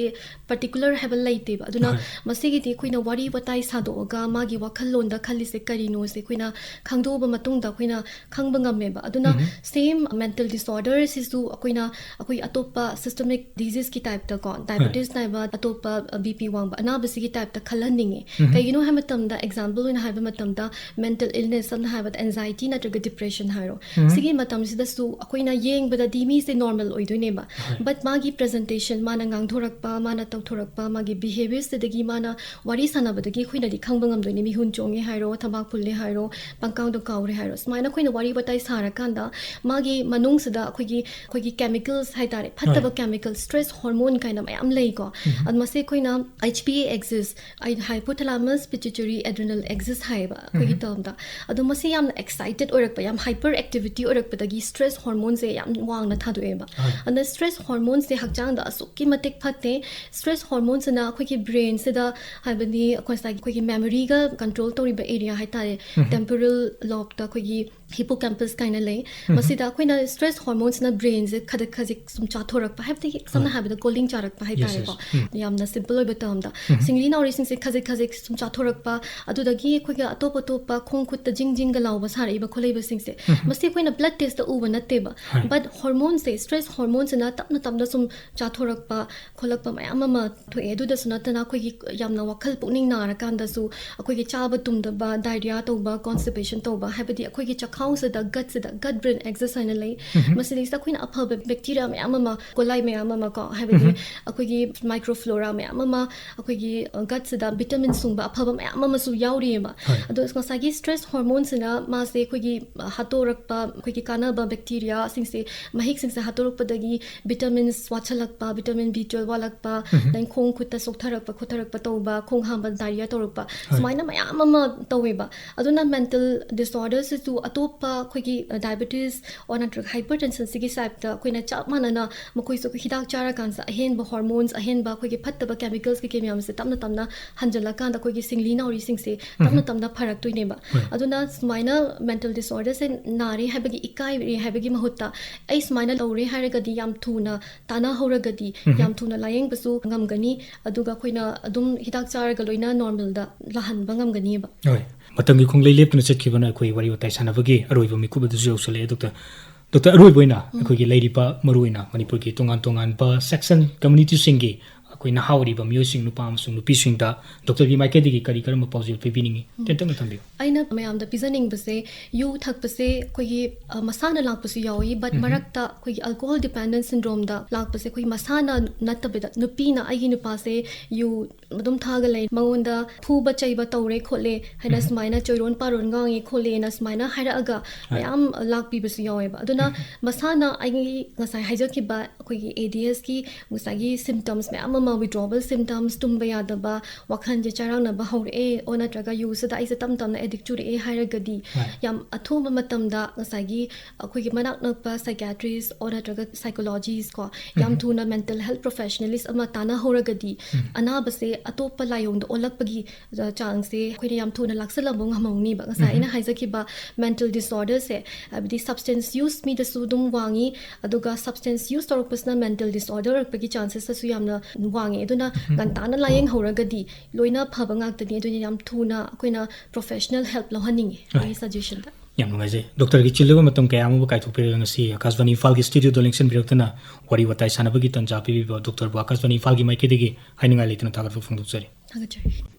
particular ꯍꯥꯏꯕ ꯂꯩꯇꯦꯕ꯫ ꯑꯗꯨꯅ ꯍꯣꯏ꯫ ꯃꯁꯤ ꯁꯤꯒꯤꯗꯤ ꯑꯩꯈꯣꯏꯅ ꯋꯥꯔꯤ ꯋꯥꯇꯥꯏ ꯁꯥꯗꯣꯛꯑꯒ ꯃꯥꯒꯤ ꯋꯥꯈꯜꯂꯣꯟꯗ ꯈꯜꯂꯤꯁꯦ ꯀꯔꯤꯅꯣꯁꯦ ꯑꯩꯈꯣꯏꯅ ꯈꯪꯗꯣꯛꯑꯕ ꯃꯇꯨꯡꯗ ꯑꯩꯈꯣꯏꯅ ꯈꯪꯕ ꯉꯝꯃꯦꯕ꯫ ꯑꯗꯨꯅ ꯎꯝ꯫ Same mental disorder ꯁꯤꯁꯨ ꯑꯩꯈꯣꯏꯅ ꯑꯩꯈꯣꯏ ꯑꯇꯣꯞꯄ systemic disease ꯀꯤ type ꯇ ꯀꯣ, diabetes ꯅꯥꯏꯕ, ꯑꯇꯣꯞꯄ B P ꯋꯥꯡꯕ ꯑꯅꯥꯕꯁꯤꯒꯤ type ꯇ ꯈꯜꯍꯟꯅꯤꯡꯉꯤ꯫ ꯎꯝ꯫ ꯀꯩꯒꯤꯅꯣ ꯍꯥꯏꯕ ꯃꯇꯝꯗ, example ꯑꯣꯏꯅ ꯍꯥꯏꯕ ꯃꯇꯝꯗ, mental illness, ꯁꯝꯅ ꯍꯥꯏꯔꯕꯗ anxiety ꯅꯠꯇ꯭ꯔꯒ depression ꯍꯥꯏꯔꯣ, ꯎꯝ꯫ ꯁꯤꯒꯤ ꯃꯇꯝꯁꯤꯗꯁꯨ ꯑꯩꯈꯣꯏꯅ ꯌꯦꯡꯕꯗꯗꯤ ꯃꯤꯁꯦ normal ꯑꯣꯏꯗꯣꯏꯅꯦꯕ꯫ ꯍꯣꯏ꯫ But ꯃꯥꯒꯤ presentation, ꯃꯥꯅ ꯉꯥꯡꯊꯣꯔꯛꯄ, ꯃꯥꯅ ꯇꯧꯊꯣꯔꯛꯄ, ꯃꯥꯒꯤ behaviour ꯁꯤꯗꯒꯤ, ꯃꯥꯅ ꯋꯥꯔꯤ ꯁꯥꯟꯅꯕꯗꯒꯤ ꯑꯩꯈꯣꯏꯅꯗꯤ ꯈꯪꯕ ꯉꯝꯗꯣꯏꯅꯦ꯫ ꯃꯤꯍꯨꯟ ꯆꯣꯡꯉꯦ ꯍꯥꯏꯔꯣ, ꯊꯕꯥꯛ ꯐꯨꯜꯂꯦ ꯍꯥꯏꯔꯣ, ꯄꯪꯀꯥꯎꯗ ꯀꯥꯎꯔꯦ ꯍꯥꯏꯔꯣ, ꯁꯨꯃꯥꯏꯅ ꯑꯩꯈꯣꯏꯅ ꯋꯥꯔꯤ ꯋꯥꯇꯥꯏ ꯁꯥꯔꯀꯥꯟꯗ ꯃꯥꯒꯤ ꯃꯅꯨꯡꯁꯤꯗ ꯑꯩꯈꯣꯏꯒꯤ, ꯑꯩꯈꯣꯏꯒꯤ chemicals ꯍꯥꯏꯇꯥꯔꯦ, ꯐꯠꯇꯕ ꯍꯣꯏ꯫ Chemical, stress hormone ꯀꯥꯏꯅ ꯃꯌꯥꯝ ꯂꯩꯀꯣ꯫ ꯎꯝ꯫ ꯑꯗꯣ ꯃꯁꯤ ꯑꯩꯈꯣꯏꯅ H P A axis, ꯑꯩ hypothalamus pituitary adrenal axis ꯍꯥꯏꯌꯦꯕ ꯑꯩꯈꯣꯏꯒꯤ ꯎꯝ꯫ term ꯗ꯫ ꯑꯗꯣ ꯃꯁꯤ ꯌꯥꯝꯅ excited ꯑꯣꯏꯔꯛꯄ, ꯌꯥꯝ hyper activity ꯑꯣꯏꯔꯛꯄꯗꯒꯤ stress hormone ꯁꯦ ꯌꯥꯝ ꯋꯥꯡꯅ ꯊꯥꯗꯣꯛꯑꯦꯕ꯫ ꯍꯣꯏ꯫ ꯑꯗꯨꯅ stress hormone ꯁꯦ ꯍꯛꯆꯥꯡꯗ ꯑꯁꯨꯛꯀꯤ ꯃꯇꯤꯛ ꯐꯠꯇꯦ꯫ Stress hormone ꯁꯤꯅ ꯑꯩꯈꯣꯏꯒꯤ brain ꯁꯤꯗ, ꯍꯥꯏꯕꯗꯤ ꯑꯩꯈꯣꯏ ꯉꯁꯥꯏꯒꯤ ꯑꯩꯈꯣꯏꯒꯤ memory ꯒ control ꯇꯧꯔꯤꯕ area ꯍꯥꯏꯇꯥꯔꯦ, ꯎꯝ꯫ temporal lobe ꯇ ꯑꯩꯈꯣꯏꯒꯤ hippocampus ꯀꯥꯏꯅ ꯂꯩ꯫ ꯎꯝ꯫ ꯃꯁꯤꯗ ꯑꯩꯈꯣꯏꯅ stress hormone ꯁꯤꯅ brain ꯁꯦ ꯈꯖꯤꯛ ꯈꯖꯤꯛ ꯁꯨꯝ ꯆꯥꯊꯣꯔꯛꯄ, ꯍꯥꯏꯕꯗꯤ ꯁꯝꯅ ꯍꯣꯏ꯫ ꯍꯥꯏꯔꯕꯗ ꯀꯣꯂꯤꯡ ꯆꯥꯔꯛꯄ Yes, ꯍꯥꯏꯇꯥꯔꯦꯀꯣ꯫ yes. ꯎꯝ꯫ ꯌꯥꯝꯅ simple ꯑꯣꯏꯕ term ꯗ꯫ ꯎꯝ꯫ ꯁꯤꯡꯂꯤ ꯅꯥꯎꯔꯤꯁꯤꯡꯁꯦ ꯈꯖꯤꯛ ꯈꯖꯤꯛ ꯁꯨꯝ ꯆꯥꯊꯣꯔꯛꯄ, ꯑꯗꯨꯗꯒꯤ ꯑꯩꯈꯣꯏꯒꯤ ꯑꯇꯣꯞ ꯑꯇꯣꯞꯄ ꯈꯣꯡ ꯈꯨꯠꯇ ꯖꯤꯡ ꯖꯤꯡꯒ ꯂꯥꯎꯕ ꯁꯥꯔꯛꯏꯕ ꯈꯣꯠꯂꯛꯏꯕꯁꯤꯡꯁꯦ, ꯎꯝ꯫ ꯃꯁꯤ ꯑꯩꯈꯣꯏꯅ blood test ꯇ ꯎꯕ ꯅꯠꯇꯦꯕ꯫ ꯍꯣꯏ꯫ But hormone say, stress hormone ꯁꯤꯅ ꯇꯞꯅ ꯇꯞꯅ ꯁꯨꯝ ꯆꯥꯊꯣꯔꯛꯄ ꯈꯣꯠꯂꯛꯄ ꯃꯌꯥꯝ ꯑꯃ ꯊꯣꯛꯑꯦ꯫ ꯑꯗꯨꯗꯁꯨ ꯅꯠꯇꯅ ꯑꯩꯈꯣꯏꯒꯤ ꯌꯥꯝꯅ ꯋꯥꯈꯜ ꯄꯨꯛꯅꯤꯡ ꯅꯥꯔꯀꯥꯟꯗꯁꯨ ꯑꯩꯈꯣꯏꯒꯤ ꯆꯥꯕ ꯇꯨꯝꯗꯕ, diarrhea ꯇꯧꯕ, constipation ꯇꯧꯕ, ꯍꯥꯏꯕꯗꯤ ꯑꯩꯈꯣꯏꯒꯤ ꯆꯈꯥꯎꯁꯤꯗ, gut ꯁꯤꯗ, gut brain axis ꯍꯥꯏꯅ ꯂꯩ꯫ ꯎꯝ꯫ ꯃꯁꯤꯗꯩꯁꯤꯗ ꯑꯩꯈꯣꯏꯅ ꯑꯐꯕ bacteria ꯃꯌꯥꯝ ꯑꯃ, coli ꯃꯌꯥꯝ ꯑꯃ ꯀꯣ, ꯍꯥꯏꯕꯗꯤ ꯎꯝ꯫ ꯑꯩꯈꯣꯏꯒꯤ microflora ꯃꯌꯥꯝ ꯑꯃ, ꯑꯩꯈꯣꯏꯒꯤ, ꯑ, gut ꯁꯤꯗ vitamin ꯁꯨꯡꯕ ꯑꯐꯕ ꯃꯌꯥꯝ ꯑꯃꯁꯨ ꯌꯥꯎꯔꯤꯑꯕ꯫ ꯍꯣꯏ꯫ ꯑꯗꯣ ꯉꯁꯥꯏꯒꯤ stress hormone ꯁꯤꯅ ꯃꯥꯁꯦ ꯑꯩꯈꯣꯏꯒꯤ, ꯑ, ꯍꯥꯠꯇꯣꯔꯛꯄ, ꯑꯩꯈꯣꯏꯒꯤ ꯀꯥꯟꯅꯕ bacteria ꯁꯤꯡꯁꯦ, ꯃꯍꯤꯛꯁꯤꯡꯁꯦ ꯍꯥꯠꯇꯣꯔꯛꯄꯗꯒꯤ vitamins ꯋꯥꯠꯁꯜꯂꯛꯄ, vitamin B twelve ꯋꯥꯠꯂꯛꯄ, ꯎꯝ꯫ ꯑꯗꯩ ꯈꯣꯡ ꯈꯨꯠꯇ ꯁꯣꯛꯊꯔꯛꯄ ꯈꯣꯠꯊꯔꯛꯄ ꯇꯧꯕ, ꯈꯣꯡ ꯍꯥꯝꯕ diarrhea ꯇꯧꯔꯛꯄ, ꯍꯣꯏ꯫ ꯁꯨꯃꯥꯏꯅ ꯃꯌꯥꯝ ꯑꯃ ꯇꯧꯋꯦꯕ꯫ ꯑꯗꯨꯅ mental disorder ꯁꯤꯁꯨ ꯑꯇꯣꯞꯄ ꯑꯩꯈꯣꯏꯒꯤ, ꯑ, diabetes or ꯅꯠꯇ꯭ꯔꯒ hypertension ꯁꯤꯒꯤ type ꯇ ꯑꯩꯈꯣꯏꯅ ꯆꯞ ꯃꯥꯟꯅꯅ ꯃꯈꯣꯏꯁꯨ ꯑꯩꯈꯣꯏ ꯍꯤꯗꯥꯛ ꯆꯥꯔꯀꯥꯟꯗ ꯑꯍꯦꯟꯕ hormones, ꯑꯍꯦꯟꯕ ꯑꯩꯈꯣꯏꯒꯤ ꯐꯠꯇꯕ chemicals ꯀꯩꯀꯩ ꯃꯌꯥꯝꯁꯦ ꯇꯞꯅ ꯇꯞꯅ ꯍꯟꯖꯤꯜꯂꯀꯥꯟꯗ ꯑꯩꯈꯣꯏꯒꯤ ꯁꯤꯡꯂꯤ ꯅꯥꯎꯔꯤꯁꯤꯡꯁꯦ ꯇꯞꯅ ꯎꯝ꯫ ꯇꯞꯅ ꯐꯔꯛꯇꯣꯏꯅꯦꯕ꯫ ꯍꯣꯏ꯫ ꯑꯗꯨꯅ ꯁꯨꯃꯥꯏꯅ mental disorder ꯁꯦ ꯅꯥꯔꯦ ꯍꯥꯏꯕꯒꯤ, ꯏꯀꯥꯏꯔꯦ ꯍꯥꯏꯕꯒꯤ ꯃꯍꯨꯠꯇ, ꯑꯩ ꯁꯨꯃꯥꯏꯅ ꯇꯧꯔꯦ ꯍꯥꯏꯔꯒꯗꯤ ꯌꯥꯝ ꯊꯨꯅ ꯇꯥꯟꯅꯍꯧꯔꯒꯗꯤ ꯎꯝ꯫ ꯌꯥꯝ ꯊꯨꯅ ꯂꯥꯌꯦꯡꯕꯁꯨ ꯉꯝꯒꯅꯤ꯫ ꯑꯗꯨꯒ ꯑꯩꯈꯣꯏꯅ ꯑꯗꯨꯝ ꯍꯤꯗꯥꯛ ꯆꯥꯛ ꯆꯥꯔꯒ ꯂꯣꯏꯅ normalꯗ ꯂꯥꯛꯍꯟꯕ ꯉꯝꯒꯅꯤꯕ꯫ ꯍꯣꯏ, ꯃꯇꯝꯒꯤ ꯈꯣꯡꯂꯩ ꯂꯦꯞꯇꯨꯅ ꯆꯠꯈꯤꯕꯅ ꯑꯩꯈꯣꯏ ꯋꯥꯔꯤ ꯋꯥꯇꯥꯏ ꯁꯥꯟꯅꯕꯒꯤ ꯑꯔꯣꯏꯕ ꯃꯤꯀꯨꯞ ꯑꯗꯨꯁꯨ ꯌꯧꯁꯜꯂꯛꯑꯦ꯫ ꯗꯣꯛꯇꯔ, ꯗꯣꯛꯇꯔ, ꯑꯔꯣꯏꯕ ꯑꯣꯏꯅ ꯑꯩꯈꯣꯏꯒꯤ ꯂꯩꯔꯤꯕ ꯃꯔꯨꯑꯣꯏꯅ ꯃꯅꯤꯄꯨꯔꯒꯤ ꯇꯣꯉꯥꯟ ꯇꯣꯉꯥꯟꯕ section communityꯁꯤꯡꯒꯤ ꯑꯩꯈꯣꯏ ꯅꯍꯥ ꯑꯣꯏꯔꯤꯕ ꯃꯤꯑꯣꯏꯁꯤꯡ, ꯅꯨꯄꯥ ꯑꯃꯁꯨꯡ ꯅꯨꯄꯤꯁꯤꯡꯗ ꯗꯣꯛꯇꯔꯒꯤ ꯃꯥꯏꯀꯩꯗꯒꯤ ꯀꯔꯤ ꯀꯔꯝꯕ ꯄꯥꯎꯖꯦꯜ ꯄꯤꯕꯤꯅꯤꯡꯉꯤ? ꯇꯦꯟꯇꯛꯅ ꯊꯝꯕꯤꯌꯨ꯫ ꯑꯩꯅ ꯃꯌꯥꯝꯗ ꯄꯤꯖꯅꯤꯡꯕꯁꯦ, ꯌꯨ ꯊꯛꯄꯁꯦ ꯑꯩꯈꯣꯏꯒꯤ, ꯑ, ꯃꯁꯥꯅ ꯂꯥꯛꯄꯁꯨ ꯌꯥꯎꯏ, but ꯃꯔꯛꯇ ꯑꯩꯈꯣꯏꯒꯤ alcohol dependence syndromeꯗ ꯂꯥꯛꯄꯁꯦ ꯑꯩꯈꯣꯏꯒꯤ ꯃꯁꯥꯅ ꯅꯠꯇꯕꯤꯗ ꯅꯨꯄꯤꯅ "ꯑꯩꯒꯤ ꯅꯨꯄꯥꯁꯦ ꯌꯨ ꯑꯗꯨꯝ ꯊꯛꯑꯒ ꯂꯩ, ꯃꯉꯣꯟꯗ ꯐꯨꯕ ꯆꯩꯕ ꯇꯧꯔꯦ ꯈꯣꯠꯂꯦ" ꯍꯥꯏꯅ ꯁꯨꯃꯥꯏꯅ ꯆꯣꯏꯔꯣꯟ ꯄꯥꯔꯣꯟ ꯉꯥꯡꯉꯦ ꯈꯣꯠꯂꯦꯅ ꯁꯨꯃꯥꯏꯅ ꯍꯥꯏꯔꯛꯑꯒ ꯃꯌꯥꯝ ꯂꯥꯛꯄꯤꯕꯁꯨ ꯌꯥꯎꯋꯦꯕ꯫ ꯑꯗꯨꯅ ꯃꯁꯥꯅ ꯑꯩꯒꯤ ꯉꯁꯥꯏ ꯍꯥꯏꯖꯈꯤꯕ ꯑꯩꯈꯣꯏꯒꯤ ADSꯀꯤ ꯉꯁꯥꯏꯒꯤ symptoms ꯃꯌꯥꯝ ꯑꯃ, withdrawal symptoms, ꯇꯨꯝꯕ ꯌꯥꯗꯕ, ꯋꯥꯈꯜꯁꯦ ꯆꯔꯥꯡꯅꯕ ꯍꯧꯔꯛꯑꯦ, ꯑꯣ ꯅꯠꯇ꯭ꯔꯒ ꯌꯨꯁꯤꯗ ꯑꯩꯁꯦ ꯇꯞ ꯇꯞꯅ addict ꯆꯨꯔꯛꯑꯦ ꯍꯥꯏꯔꯒꯗꯤ, ꯌꯥꯝ ꯑꯊꯨꯕ ꯃꯇꯝꯗ ꯉꯁꯥꯏꯒꯤ ꯑꯩꯈꯣꯏꯒꯤ ꯃꯅꯥꯛ ꯅꯛꯄ psychiatrist ꯑꯣ ꯅꯠꯇ꯭ꯔꯒ psychologist ꯀꯣ, ꯌꯥꯝ ꯊꯨꯅ mental health professionalist ꯑꯃ ꯇꯥꯟꯅꯍꯧꯔꯒꯗꯤ ꯑꯅꯥꯕꯁꯦ ꯑꯇꯣꯞꯄ ꯂꯥꯏꯑꯣꯡꯗ ꯑꯣꯜꯂꯛꯄꯒꯤ, ꯑ, ꯆꯥꯡꯁꯦ ꯑꯩꯈꯣꯏꯅ ꯌꯥꯝ ꯊꯨꯅ ꯂꯥꯛꯁꯜꯂꯝꯕ ꯉꯝꯍꯧꯅꯤꯕ꯫ ꯉꯁꯥꯏ ꯑꯩꯅ ꯍꯥꯏꯖꯈꯤꯕ mental disorderꯁꯦ, ꯍꯥꯏꯕꯗꯤ substance use ꯃꯤꯗꯁꯨ ꯑꯗꯨꯝ ꯋꯥꯡꯉꯤ, ꯑꯗꯨꯒ substance use ꯇꯧꯔꯛꯄꯁꯤꯅ mental disorder ꯑꯣꯏꯔꯛꯄꯒꯤ chancesꯇꯁꯨ ꯌꯥꯝꯅ ꯋꯥꯡꯉꯤ꯫ ꯑꯗꯨꯅ ꯉꯟꯇꯥꯅ ꯂꯥꯌꯦꯡꯍꯧꯔꯒꯗꯤ ꯂꯣꯏꯅ ꯐꯕ ꯉꯥꯛꯇꯅꯤ꯫ ꯑꯗꯨꯅ ꯌꯥꯝ ꯊꯨꯅ ꯑꯩꯈꯣꯏꯅ professional help ꯂꯧꯍꯟꯅꯤꯡꯉꯤ ꯑꯩꯒꯤ suggestionꯗ꯫ ꯌꯥꯝ ꯅꯨꯡꯉꯥꯏꯖꯩ꯫ ꯗꯣꯛꯇꯔꯒꯤ ꯆꯤꯜꯂꯕ ꯃꯇꯝ ꯀꯌꯥ ꯑꯃꯕꯨ ꯀꯥꯏꯊꯣꯛꯄꯤꯔꯒ ꯉꯁꯤ ꯑꯥꯀꯥꯁꯕꯥꯅꯤ ꯏꯝꯐꯥꯜꯒꯤ studioꯗ ꯂꯦꯡꯁꯤꯟꯕꯤꯔꯛꯇꯨꯅ ꯋꯥꯔꯤ ꯋꯥꯇꯥꯏ ꯁꯥꯟꯅꯕꯒꯤ ꯇꯥꯟꯖꯥ ꯄꯤꯕꯤꯕ ꯗꯣꯛꯇꯔꯕꯨ ꯑꯥꯀꯥꯁꯕꯥꯅꯤ ꯏꯝꯐꯥꯜꯒꯤ ꯃꯥꯏꯀꯩꯗꯒꯤ ꯍꯥꯏꯅꯤꯡꯉꯥꯏ ꯂꯩꯇꯅ ꯊꯥꯒꯠꯄ ꯐꯣꯡꯗꯣꯛꯆꯔꯤ꯫ ꯊꯥꯒꯠꯆꯔꯤ꯫